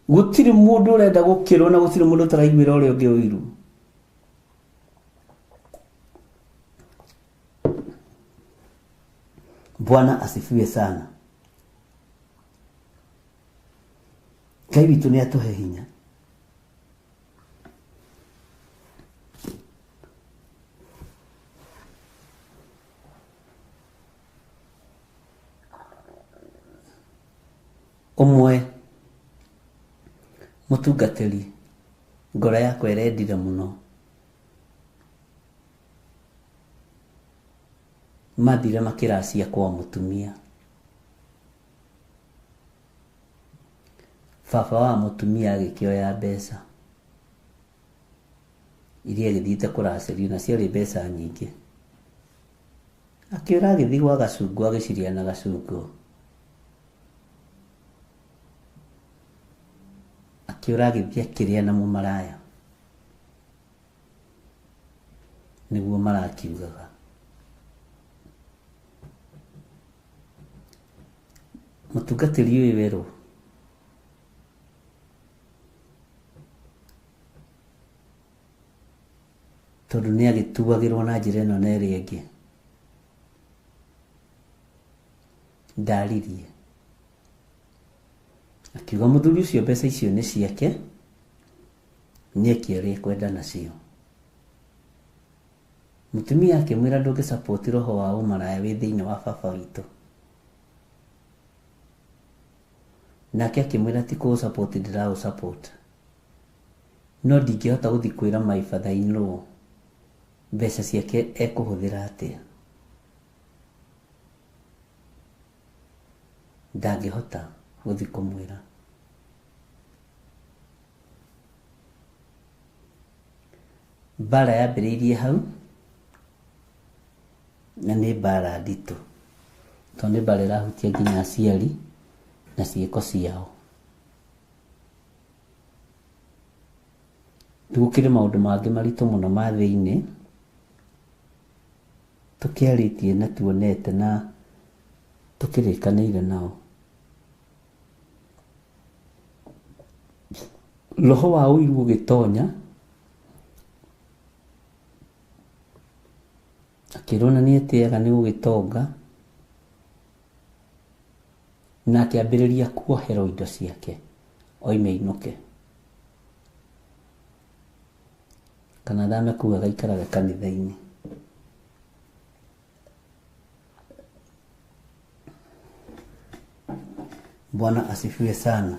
Gũtirĩ mũndũ ũrenda gũkĩrwo na gũtirĩ mũndũ ũtaraiguĩra ũrĩa ũngĩ ũiru. Bwana asifiwe sana. Ngai witũ nĩ atũhe hinya. Ũmwe mũtungatĩri ngoro yakwa ĩrendire mũno mathire makĩracia kwa mũtumia. Baba wa mũtumia agĩkĩoya mbeca iria agĩthiĩte kũracĩrio na ciarĩ mbeca nyingĩ. Akĩũra agĩthiĩ gwa Gacungu agĩciria na Gacungu. Akĩũra agĩthiĩ akĩrĩa na mũmaraya. Nĩguo marakiugaga. Mũtungatĩri ũyũ werũ tondũ nĩ agĩtuagĩrwo na njĩra ĩno na ĩrĩa ĩngĩ, ndaririe akiuga mũthuri ũcio mbeca icio nĩ ciake, nĩeke ũrĩa ekwenda nacio. Mũtumia akĩmwĩra ndũngĩ support roho wa ũmaraya wĩ thĩinĩ wa baba witũ. Nake akĩmwĩra ti kũ support ndĩraũ support, no ndingĩhota gũthiĩ kwĩra my father in law mbeca ciake ekũhũthĩra atĩa. Ndangĩhota gũthiĩ kũmwĩra. Mbara yambĩrĩirie hau na nĩ mbara nditũ tondũ nĩ mbara ĩrahutia nginya aciari na ciĩko ciao. Gũkĩrĩ maũndũ mangĩ maritũ mũno ma thĩinĩ tũkĩarĩtie na tuonete na tũkĩrĩkanĩire nao. Roho wa ũiru ũgĩtonya akĩrwo na nĩ etĩaga nĩ gũgĩtonga na akĩambĩrĩria kuoherwo indo ciake oime ainũke kana thame kũu agaikarage kanitha-inĩ. Bwana asifiwe sana.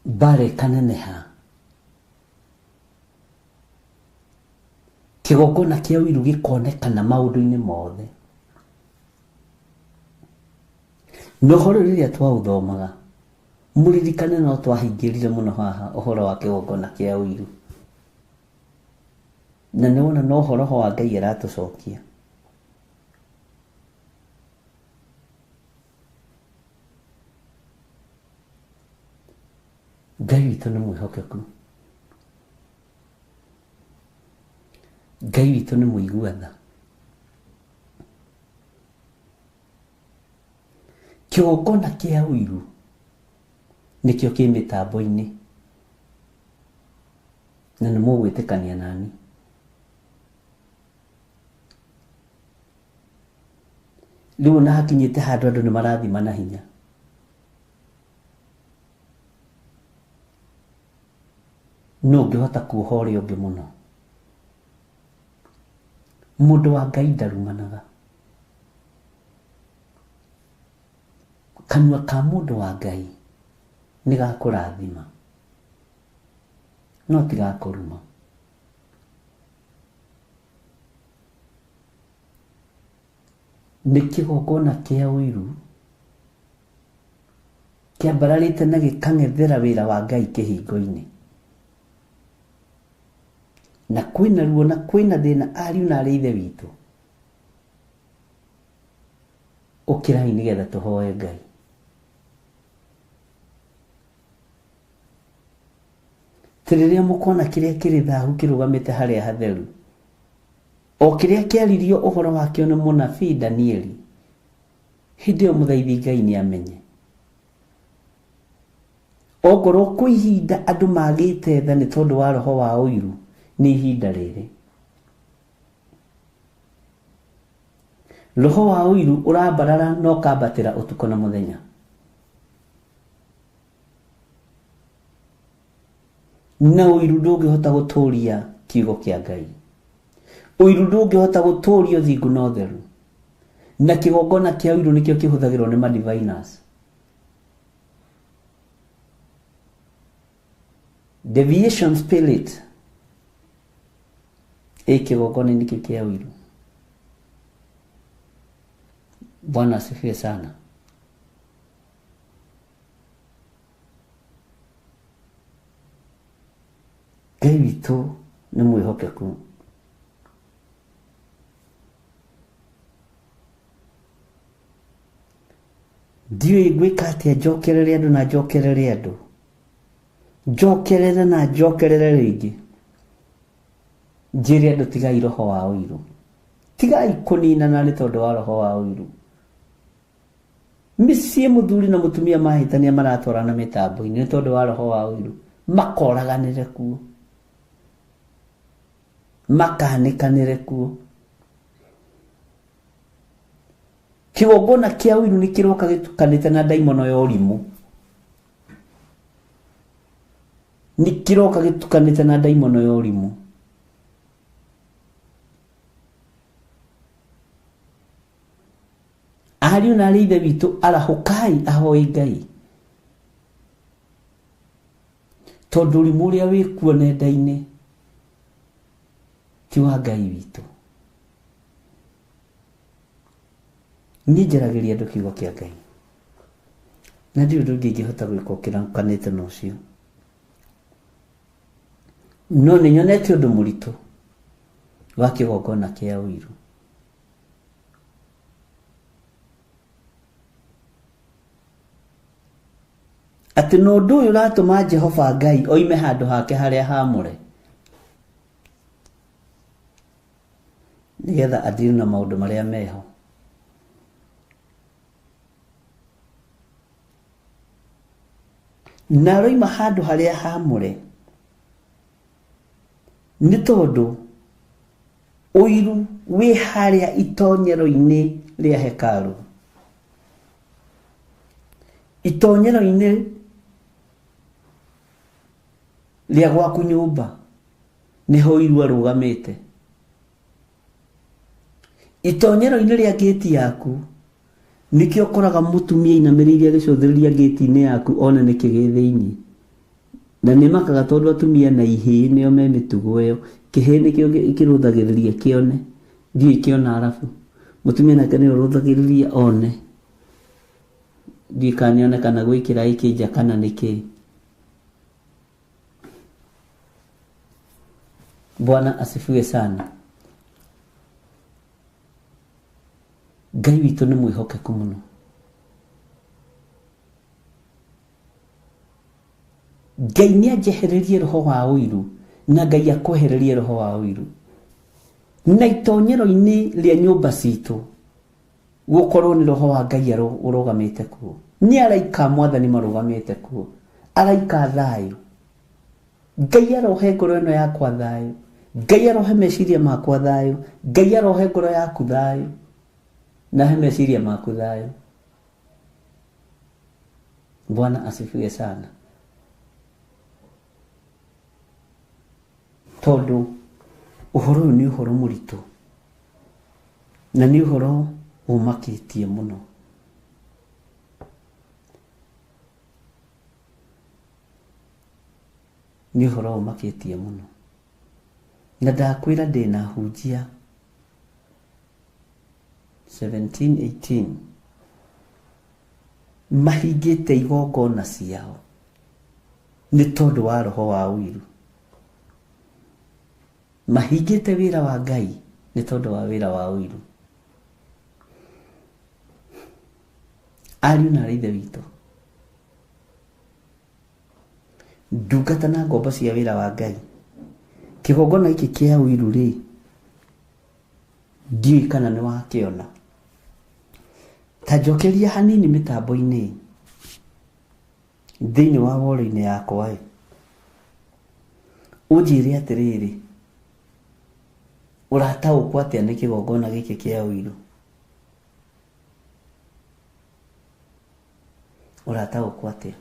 Mbara ĩkaneneha kĩgongona kĩa ũiru gĩkonekana maũndũ-inĩ mothe. Na ũhoro rĩrĩa twaũthomaga Mũririkane no twahingĩrire mũno haha ũhoro wa kĩgongona kĩa ũiru. Na nĩ wona no ũhoro wa Ngai aratũcokia. Ngai witũ nĩ mwĩhokeku. Ngai witũ nĩ mũigua tha. Kĩgongona kĩa ũiru nĩkĩo kĩ mĩtambo-inĩ na nĩ mũgwĩtĩkania nani. Rĩu ona hakinyĩte handũ andũ nĩ marathima na hinya. Nũ ũngĩhota kuoha ũrĩa ũngĩ mũno? Mũndũ wa Ngai ndarumanaga. Kanua ka mũndũ wa Ngai nĩ ga kũrathima, no ti ga kũruma. Nĩ kĩgongona kĩa ũiru kĩambararĩte na gĩkang'ethera wĩra wa Ngai kĩhingo-inĩ. Na kwĩna ruo na kwĩna thĩna ariũ na arĩ ithe witũ. Ũkĩrai nĩgetha tũhoe Ngai. Atĩ rĩrĩa mũkona kĩrĩa kĩrĩ thahu kĩrũgamĩte harĩa hatheru, o kĩrĩa kĩaririo ũhoro wakĩo nĩ mũnabii Danieli, hĩndĩ ĩyo mũthaithi Ngai nĩ amenye. Ongorwo kwĩ ihinda andũ magĩte tha nĩ tondũ wa roho wa ũiru, nĩ ihinda rĩrĩ. Roho wa ũiru ũrambarara na ũkambatĩra ũtukũ na mũthenya. Na ũiru ndũngĩhota gũtũria kiugo kĩa Ngai. Ũiru ndũngĩhota gũtũria ũthingu na ũtheru. Na kĩgongona kĩa ũiru nĩkĩo kĩhũthagĩrwo nĩ madiviners. Deviation spirit ĩ kĩgongona-inĩ kĩu kĩa ũiru. Bwana asifiwe sana. Ngai witũ nĩ mwĩhokeku. Ndiũĩ ngwĩka atĩa njokerere andũ na njokerere andũ. Njokerere na njokerere rĩngĩ. Njĩre andũ tigai roho wa ũiru. Tigai kũninana nĩ tondũ wa roho wa ũiru. Mĩciĩ mũthuri na mũtumia mahĩtania maratwarana mĩtambo-inĩ nĩ tondũ wa roho wa ũiru. Makoraganĩre kuo. Makanĩkanĩre kuo. Kĩgongona kĩa ũiru nĩ kĩroka gĩtukanĩte na ndaimono ya ũrimũ. Nĩ kĩroka gĩtukanĩte na ndaimono ya ũrimũ. Ariũ na arĩ ithe witũ arahũkai ahoi Ngai. Tondũ ũrimũ ũrĩa wĩkuo nenda-inĩ ti wa Ngai witũ. Niĩ njaragĩria andũ kiugo kĩa Ngai. Na ndirĩ ũndũ ũngĩ ingĩhota gwĩka ũkĩrakanĩte na ũcio. No nĩ nyonete ũndũ mũritũ wa kĩgongona kĩa ũiru. Atĩ na ũndũ ũyũ ũratũma Jehova Ngai oime handũ hake harĩa haamũre nĩgetha adili na maũndũ marĩa meho. Na aroima handũ harĩa haamũre nĩ tondũ ũiru wĩ harĩa itonyero-inĩ rĩa hekarũ. Itonyero-inĩ rĩa gwaku nyũmba nĩho ũiru arũgamĩte. Itonyero-inĩ rĩa ngĩti yaku nĩkĩo ũkoraga mũtumia ainamĩrĩire agĩcũthĩrĩria ngĩti-inĩ yaku one nĩkĩ gĩ thĩinĩ. Na nĩ makaga tondũ atumia na ihĩĩ nĩo me mĩtugo ĩyo. Kĩhĩĩ nĩkĩo kĩrũthagĩrĩria kĩone, ndiũĩ kĩona arabu. Mũtumia nake nĩwe ũrũthagĩrĩria one. Ndiũĩ kana nĩonekana gwĩ kĩraĩ kĩ nja kana nĩ kĩĩ. Bwana asifiwe sana. Ngai witũ nĩ mwĩhokeku mũno. Ngai nĩ anjehererie roho wa ũiru na Ngai akwehererie roho wa ũiru. Na itonyero-inĩ rĩa nyũmba citũ gũkorwo nĩ roho wa Ngai ũrũgamĩte kuo. Nĩ araika a mwathani marũgamĩte kuo. Araika a thayũ. Ngai arohe ngoro ĩno yakwa thayũ. Ngai arohe meciria makwa thayũ. Ngai arohe ngoro yaku thayũ. Na he meciria maku thayũ. Bwana asifiwe sana. Tondũ ũhoro ũyũ nĩ ũhoro mũritũ na nĩ ũhoro ũmakĩtie mũno. Nĩ ũhoro ũmakĩtie mũno. Na ndakwĩra ndĩna hunjia 17, 18 mahingĩte igongona ciao nĩ tondũ wa roho wa ũiru. Mahingĩte wĩra wa Ngai nĩ tondũ wa wĩra wa ũiru. Ariũ na aarĩ a Ithe witũ, ndungata na ngombo cia wĩra wa Ngai, kĩgongona gĩkĩ kĩa ũiru rĩ, ndiũĩ kana nĩ wakĩona. Ta njokeria hanini mĩtambo-inĩ thĩinĩ wa wall-inĩ yakwa ĩ, ũnjĩre atĩrĩrĩ, ũrataũkwo atĩa nĩ kĩgongona gĩkĩ kĩa ũiru? Ũrataũkwo atĩa?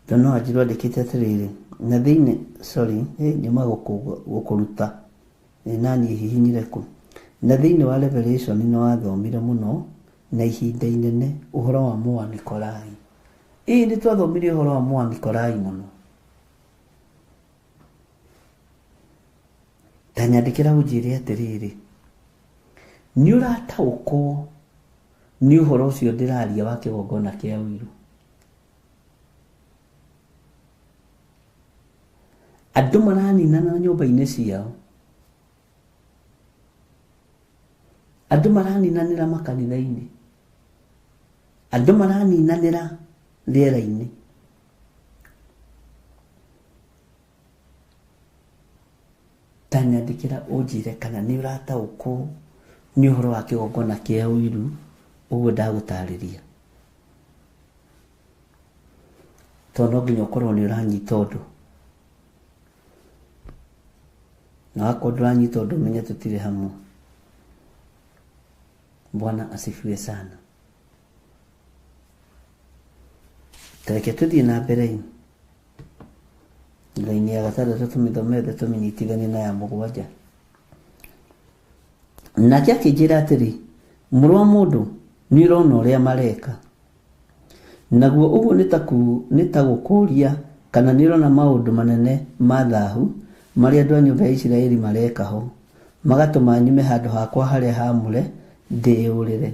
Tondũ no anjirwo andĩkĩte atĩrĩrĩ, na thĩinĩ, sorry, nyuma gũkũruta, naniĩ hihinyire kũ. Na thĩinĩ wa Revelation nĩ wathomire mũno na ihinda inene ũhoro wa Mũanikolai. Ĩĩ nĩ twathomire ũhoro wa Mũanikolai mũno. Ta nyandĩkĩra ũnjĩre atĩrĩrĩ, nĩ ũrataũkwo nĩ ũhoro ũcio ndĩraria wa kĩgongona kĩa ũiru? Andũ maraninana nyũmba-inĩ ciao. Andũ maraninanĩra makanitha-inĩ. Andũ maraninanĩra rĩera-inĩ. Ta nyandĩkĩra ũnjĩre kana nĩ ũrataũkwo nĩ ũhoro wa kĩgongona kĩa ũiru ũguo ndagũtarĩria. Tondũ no nginya ũkorwo nĩ ũranyita ũndũ. Na wakorwo ndũranyita ũndũ ũmenye tũtirĩ hamwe. Bwana asifiwe sana. Tareke tũthiĩ na mbere. Raini ya gatandatũ tũmĩthomete tũmĩnyitithanie na ya mũgwanja. Nake akĩnjĩra atĩrĩ, mũrũ wa mũndũ, nĩ ũrona ũrĩa mareka. Naguo ũguo nĩ ta gũkũũria kana nĩ ũrona maũndũ manene ma thahu marĩa andũ a nyũmba ya Isiraeli mareka ho, magatũma nyume handũ hakwa harĩa haamũre ndĩyũrĩre,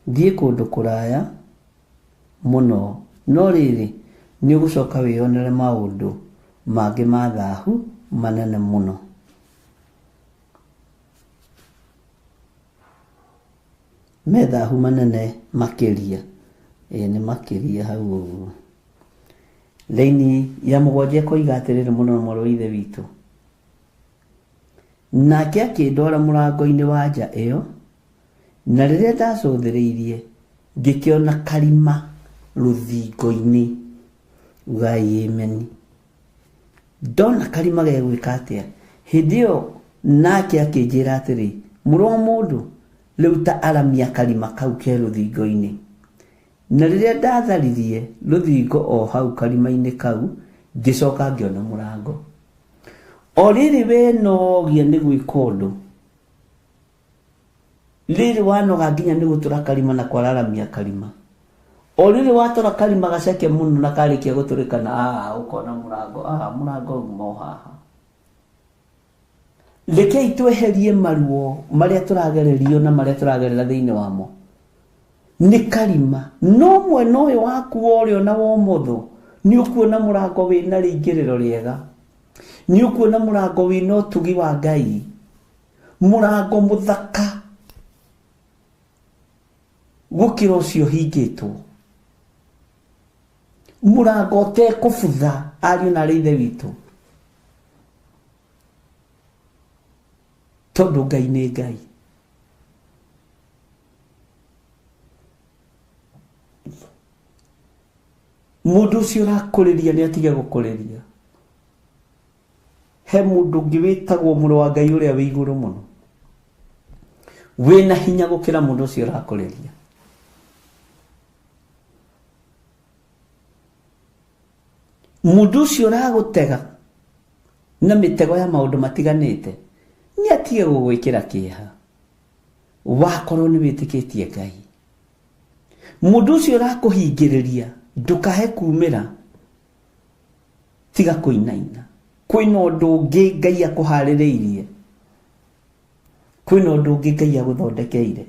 thiĩ kũndũ kũraya mũno. No rĩrĩ, nĩ ũgũcoka wĩyonere maũndũ mangĩ ma thahu manene mũno. Me thahu manene makĩria. Ĩĩ nĩ makĩria hau ũguo. Raini ya mũgwanja ĩkoiga atĩrĩrĩ mũno mwarĩ wa Ithe witũ. Nake akĩndwara mũrango-inĩ wa nja ĩyo, na rĩrĩa ndacũthĩrĩirie ngĩkĩona karima rũthingo-inĩ. Ugai amen. Ndona karima gegwĩka atĩa? Hĩndĩ ĩyo nake akĩnjĩra atĩrĩ, mũrũ wa mũndũ, rĩu ta aramia karima kau ke rũthingo-inĩ. Na rĩrĩa ndatharirie rũthingo o hau karima-inĩ kau, ngĩcoka ngĩona mũrango. O rĩrĩ wenogia nĩ gwĩka ũndũ, rĩrĩ wanoga nginya nĩ gũtũra karima na kwararamia karima, O rĩrĩ watũra karima gaceke mũno na karĩkia gũtũrĩkana, ah, ũkona mũrango, ah, mũrango uma o haha. Rekei tweherie maruo marĩa tũragererio na marĩa tũragerera thĩinĩ wamo. Nĩ karima, no mwena ũyũ waku wa ũrĩo na wa ũmotho nĩ ũkuona mũrango wĩna rĩingĩrĩro rĩega, nĩ ũkuona mũrango wĩna ũtugi wa Ngai, mũrango mũthaka gũkĩra ũcio ũhingĩtwo, mũrango ũtekũbutha. Ariũ na arĩ ithe witũ, tondũ Ngai nĩ Ngai. Mũndũ ũcio ũrakũrĩria nĩ atige gũkũrĩria. He mũndũ ũngĩ wĩtagwo mũrũ wa Ngai ũrĩa wĩ igũrũ mũno, wĩna hinya gũkĩra mũndũ ũcio ũrakũrĩria. Mũndũ ũcio ũragũtega na mĩtego ya maũndũ matiganĩte nĩ atige gũgwĩkĩra kĩeha, wakorwo nĩ wĩtĩkĩtie Ngai. Mũndũ ũcio ũrakũhingĩrĩria ndũkahe kumĩra, tiga kũinaina. Kwĩna ũndũ ũngĩ Ngai akũharĩrĩirie, kwĩna ũndũ ũngĩ Ngai agũthondekeire.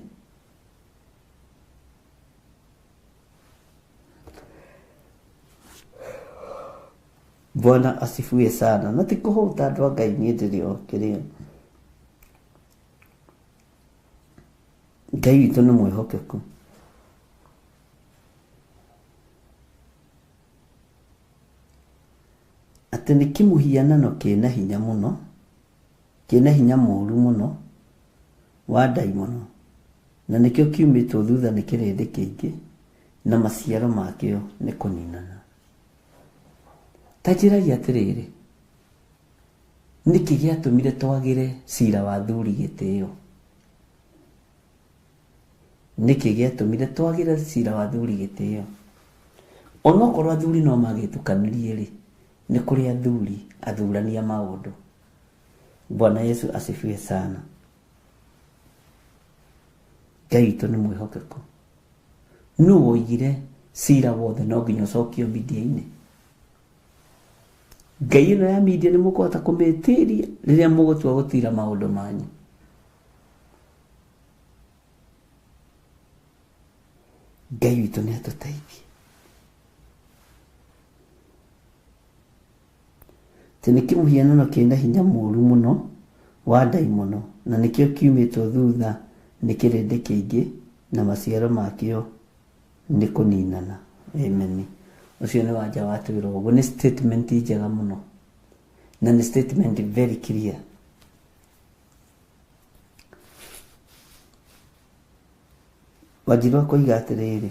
Bwana asifiwe sana. Na ti kũhũta andũ a Ngai, niĩ ndĩrĩ o kĩrĩa. Ngai witũ nĩ mwĩhokeku. Atĩ nĩ kĩmũhianano kĩna hinya mũno, kĩna hinya mũru mũno wa ndaimono, na nĩkĩo kiumĩtwo thutha nĩ kĩrĩndĩ kĩingĩ, na maciaro makĩo nĩ kũninana. Ta njĩragia atĩrĩrĩ, nĩkĩ gĩatũmire twagĩre cira wa athuri gĩtĩo? Nĩkĩ gĩatũmire twagĩre cira wa athuri gĩtĩo? Onokorwo athuri no magĩtukanirie rĩ, nĩ kũrĩ athuri athurania maũndũ. Bwana Yesu asifiwe sana. Ngai witũ nĩ mwĩhokeku. Nũ woigire cira wothe no nginya ũcokio media-inĩ? Ngai ĩno ya media nĩ mũkũhota kũmĩtiria rĩrĩa mũgũtua gũtira maũndũ manyu. Ngai witũ nĩ atũteithie. Atĩ nĩ kĩmũhianano kĩna hinya mũru mũno wa ndaimono, na nĩkĩo kiumĩtwo thutha nĩ kĩrĩndĩ kĩingĩ, na maciaro makĩo nĩ kũninana. Amen. Ũcio nĩ wanja watwĩra ũguo. Nĩ statement njega mũno, na nĩ statement very clear. Wanjiru akoiga atĩrĩrĩ,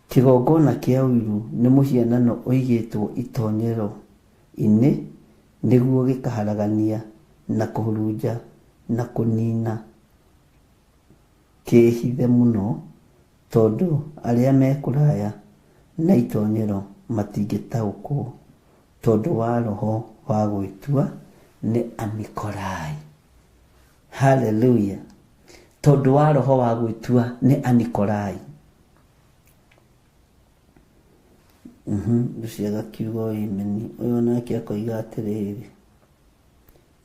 kĩgongona kĩa ũiru nĩ mũhianano ũigĩtwo itonyero-inĩ nĩguo gĩkaharagania na kũhurunja na kũnina kĩĩhithe mũno, tondũ arĩa me kũraya na itonyero matingĩtaũkwo tondũ wa roho wa gwĩtua nĩ Anikorai. Hallelujah. Tondũ wa roho wa gwĩtua nĩ Anikorai. Ũcio agakiuga amen. Ũyũ nake akoiga atĩrĩrĩ,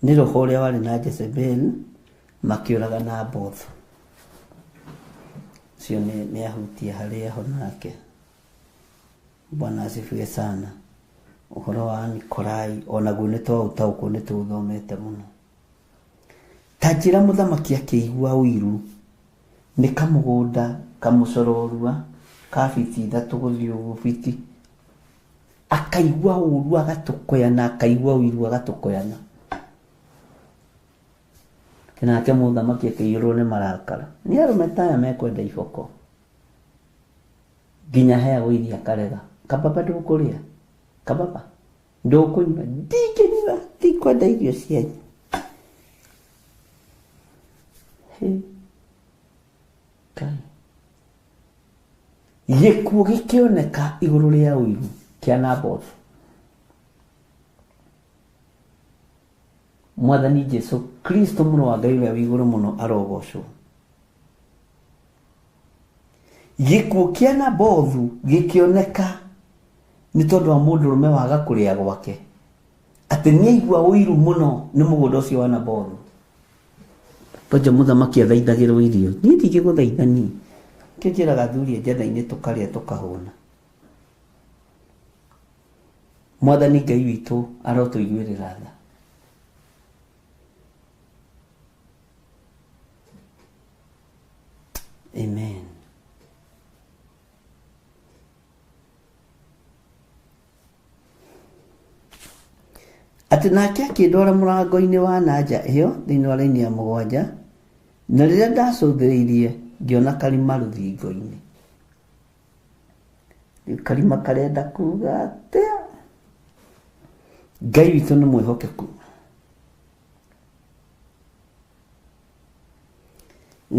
nĩ roho ũrĩa warĩ na Jezebel makĩũraga Nabothu. Ũcio nĩ ahutia harĩa ho nake. Bwana asifiwe sana. Ũhoro wa Nikolai onaguo nĩ twaũtaũkwo, nĩ tũũthomete mũno. Ta njĩra mũthamaki akĩigua ũiru nĩ kamũgũnda kamũcororua ka biti 3 gũthiĩ ũguo biti, akaigua ũru agatũkoyana, akaigua ũiru agatũkoyana. Nake mũthamaki akĩiyũrwo nĩ marakara. Nĩ arũme ta aya mekwenda iboko, nginya heagwo irio akarega. Kababa ndũkũrĩa, kababa ndũkũnyua, ndingĩnyua, ndikwenda irio cianyu. Ngai. Gĩkuũ gĩkĩoneka igũrũ rĩa ũiru kĩa Nabothu. Mwathani Jesu Kristo mũrũ wa Ngai ũrĩa wĩ igũrũ mũno arogocwo. Gĩkuũ kĩa Nabothu gĩkĩoneka nĩ tondũ wa mũndũrũme waga kũrĩa gwake, atĩ nĩaigua ũiru mũno nĩ mũgũnda ũcio wa Nabothu. Tonje mũthamaki athaithagĩrwo irio, niĩ ndingĩgũthaitha niĩ. Nĩkĩo njĩraga athuri a njatha-inĩ tũkarĩa tũkahũna. Mwathani Ngai witũ arotũiguĩrĩra tha. Amen. Atĩ nake akĩndwara mũrango-inĩ wa na nja ĩyo thĩinĩ wa raini ya mũgwanja, na rĩrĩa ndacũthĩrĩirie ngĩona karima rũthingo-inĩ. Rĩu karima karenda kuga atĩa? Ngai witũ nĩ mwĩhokeku.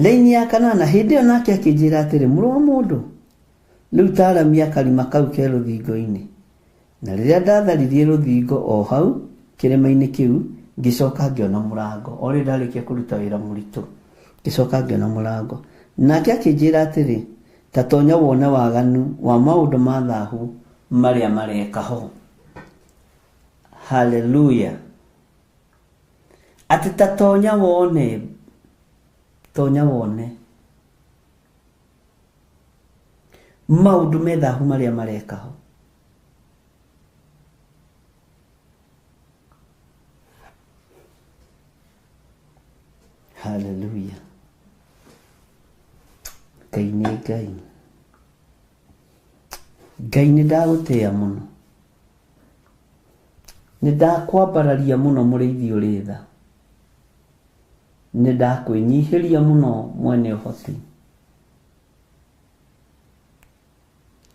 Raini ya kanana, hĩndĩ ĩyo nake akĩnjĩra atĩrĩ, mũrũ wa mũndũ, rĩu taramia karima kau ke rũthingo-inĩ. Na rĩrĩa ndatharirie rũthingo o hau kĩrĩma-inĩ kĩu, ngĩcoka ngĩona mũrango. O rĩrĩa ndarĩkia kũruta wĩra mũritũ, ngĩcoka ngĩona mũrango. Nake akĩnjĩra atĩrĩ, ta tonya wone waganu wa maũndũ ma thahu marĩa mareka ho. Haleluya! Atĩ ta tonya wone, tonya wone maũndũ me thahu marĩa mareka ho. Haleluya! Ngai nĩ Ngai. Ngai nĩ ndagũtĩĩa mũno. Nĩ ndakwambararia mũno mũrĩithi ũrĩ tha. Nĩ ndakwĩnyihĩria mũno mwene ũhoti.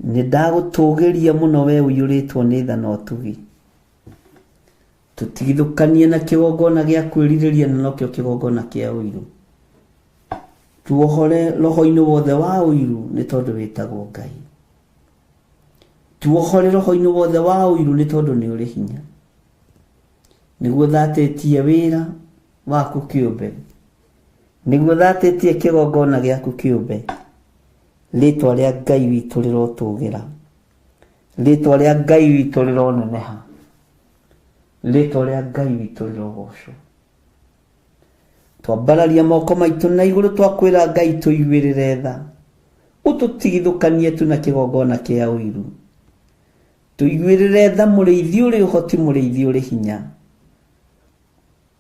Nĩ ndagũtũgĩria mũno we ũiyũrĩtwo nĩ tha na ũtugi. Tũtigithũkanie na kĩgongona gĩa kwĩrirĩria na nokĩo kĩgongona kĩa ũiru. Tuohore roho-inĩ wothe wa ũiru nĩ tondũ wĩtagwo Ngai. Tuohore roho-inĩ wothe wa ũiru nĩ tondũ nĩ ũrĩ hinya. Nĩguo thatĩtie wĩra waku kĩũmbe. Nĩguo thatĩtie kĩgongona gĩaku kĩũmbe. Rĩtwa rĩa Ngai witũ rĩrotũgĩra. Rĩtwa rĩa Ngai witũ rĩroneneha. Rĩtwa rĩa Ngai witũ rĩrogocwo. Twambararia moko maitũ na igũrũ twakwĩra Ngai tũiguĩrĩre tha. Ũtũtigithũkanie tu na kĩgongona kĩa ũiru. Tũiguĩrĩre tha mũrĩithi ũrĩ ũhoti, mũrĩithi ũrĩ hinya.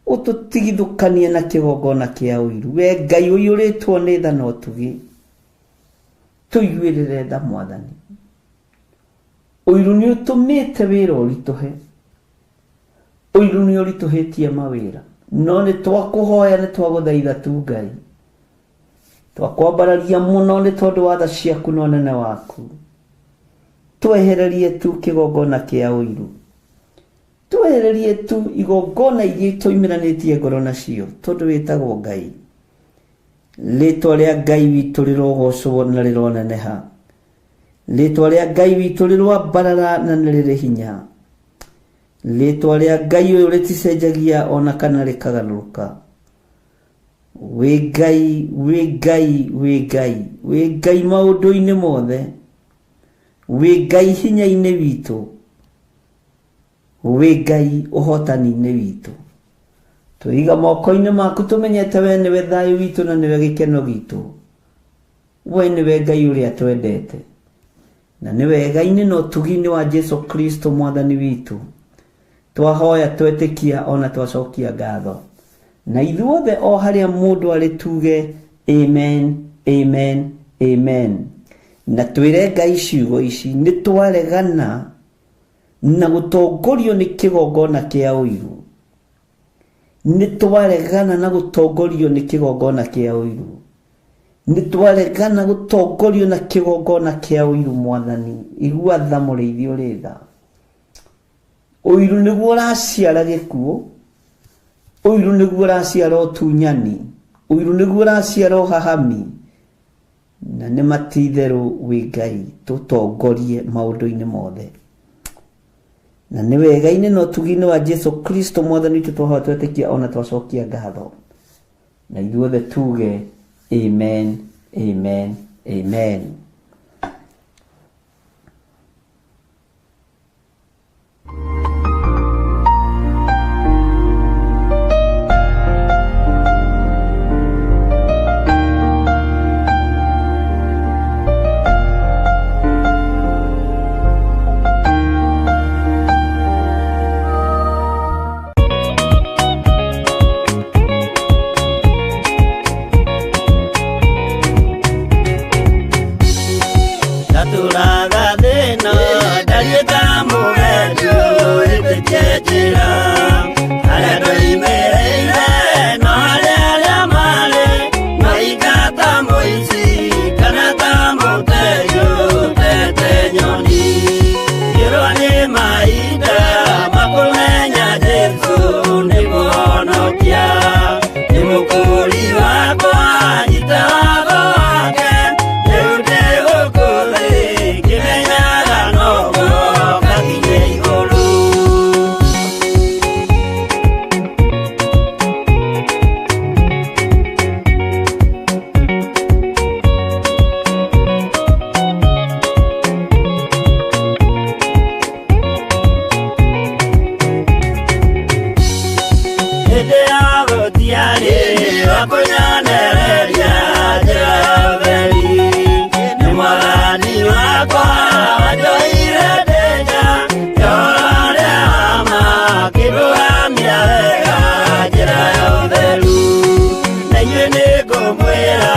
Ũtũtigithũkanie na kĩgongona kĩa ũiru. We Ngai ũiyũrĩtwo nĩ tha na ũtugi. Tũiguĩrĩre tha Mwathani. Ũiru nĩ ũtũmĩte wĩra ũritũhe. Ũiru nĩ ũritũhĩtie mawĩra. No nĩ twakũhoya, nĩ twagũthaitha tu Ngai. Twakwambararia mũno nĩ tondũ wa tha ciaku na ũnene waku. Twehererie tu kĩgongona kĩa ũiru. Twehererie tu igongona iria tũimĩranĩtie ngoro nacio tondũ wĩtagwo Ngai. Rĩtwa rĩa Ngai witũ rĩrogocwo na rĩroneneha. Rĩtwa rĩa Ngai witũ rĩroambarara na nĩ rĩrĩ hinya. Rĩtwa rĩa Ngai ũyũ rĩticenjagia ona kana rĩkagarũrũka. Wĩ Ngai, wĩ Ngai, wĩ Ngai, wĩ Ngai maũndũ-inĩ mothe. Wĩ Ngai hinya-inĩ witũ. Wĩ Ngai ũhotani-inĩ witũ. Twĩiga moko-inĩ maku tũmenyete we nĩwe thayũ witũ na nĩwe gĩkeno gitũ. We nĩwe Ngai ũrĩa twendete. Na nĩ wega-inĩ na ũtugi-inĩ wa Jesu Kristo Mwathani witũ. Twahoya twetĩkia ona twacokia ngatho. Na ithuothe o harĩa mũndũ arĩ tuge amen, amen, amen. Na twĩre Ngai ciugo ici, nĩ twaregana na gũtongorio nĩ kĩgongona kĩa ũiru. Nĩ twaregana na gũtongorio nĩ kĩgongona kĩa ũiru. Nĩ twaregana gũtongorio na kĩgongona kĩa ũiru Mwathani. Igua tha mũrĩithi ũrĩ tha. Ũiru nĩguo ũraciara gĩkuũ. Ũiru nĩguo ũraciara ũtunyani. Ũiru nĩguo ũraciara ũhahami. Na nĩ matitherũ wĩ Ngai tũtongorie maũndũ-inĩ mothe. Na nĩ wega-inĩ na ũtugi-inĩ wa Jesu Kristo Mwathani witũ twahoya twetĩkia ona twacokia ngatho. Na ithuothe tuge amen, amen, amen. Wa kũnyonereria njĩra ya ũtheri. Nĩ mwathani wakwa wanjoire ndĩ nja ya ũrĩa wa ma, akĩndũgamia wega njĩra ya ũtheru. Na inyuĩ nĩngũmwĩra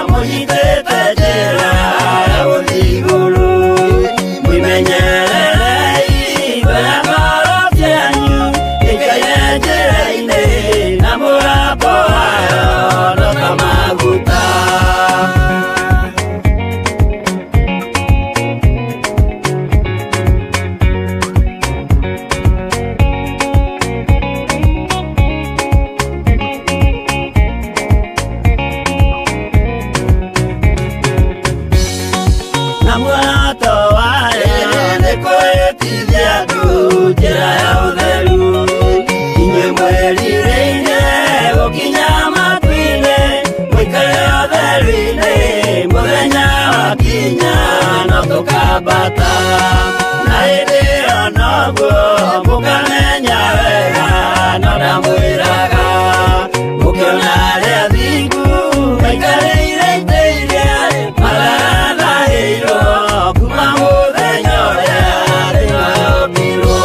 mũnyitĩte njĩra ya gũthiĩ igũrũ. Mwĩmenyererei ngoro ngoro cianyu ikaire njĩra-inĩ na mũgambo wayo no ta maguta. Na muoroto wayo nĩ kwĩtithia andũ njĩra ya ũtheru. Inyuĩ mwĩrirĩirie gũkinya matu-inĩ, mũikare ũtheru-inĩ, mũthenya wakinya no tũkambata. Na hĩndĩ ĩyo noguo mũkamenya wega, no ndamwĩraga mũkĩona arĩa athingu maikarĩire itĩ iria mathathahĩirwo kuma mũthenya ũrĩa thĩ yombirwo.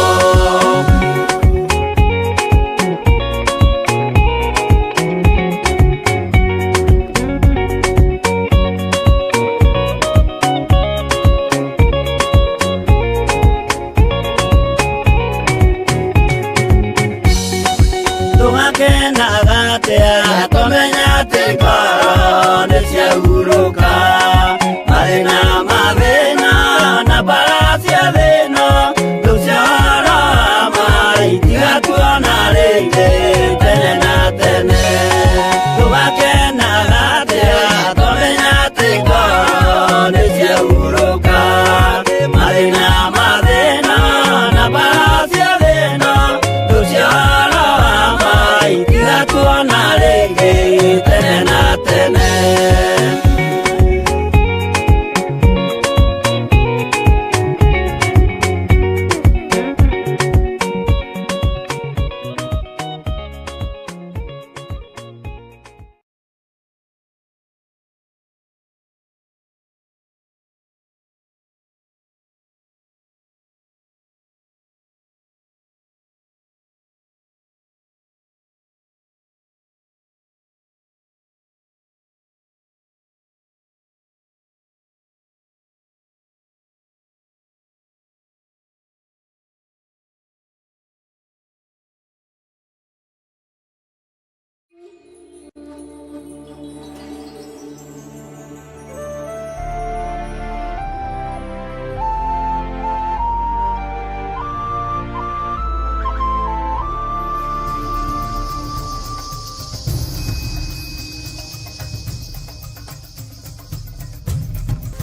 Tũgakenaga atĩa tũmenya atĩ ngoro nĩ ciahurũka. Mathĩna mathĩna na mbara cia thĩna, thũ cia ũhoro wa ma itigatuona rĩngĩ tene na tene. Tũgakenaga atĩa tũmenya atĩ ngoro nĩ ciahurũka. Mathĩna mathĩna na mbara cia thĩna, thũ cia ũhoro wa ma itigatuona rĩngĩ tene na tene.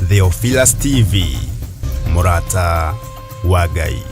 Theophilus TV, mũrata wa Ngai.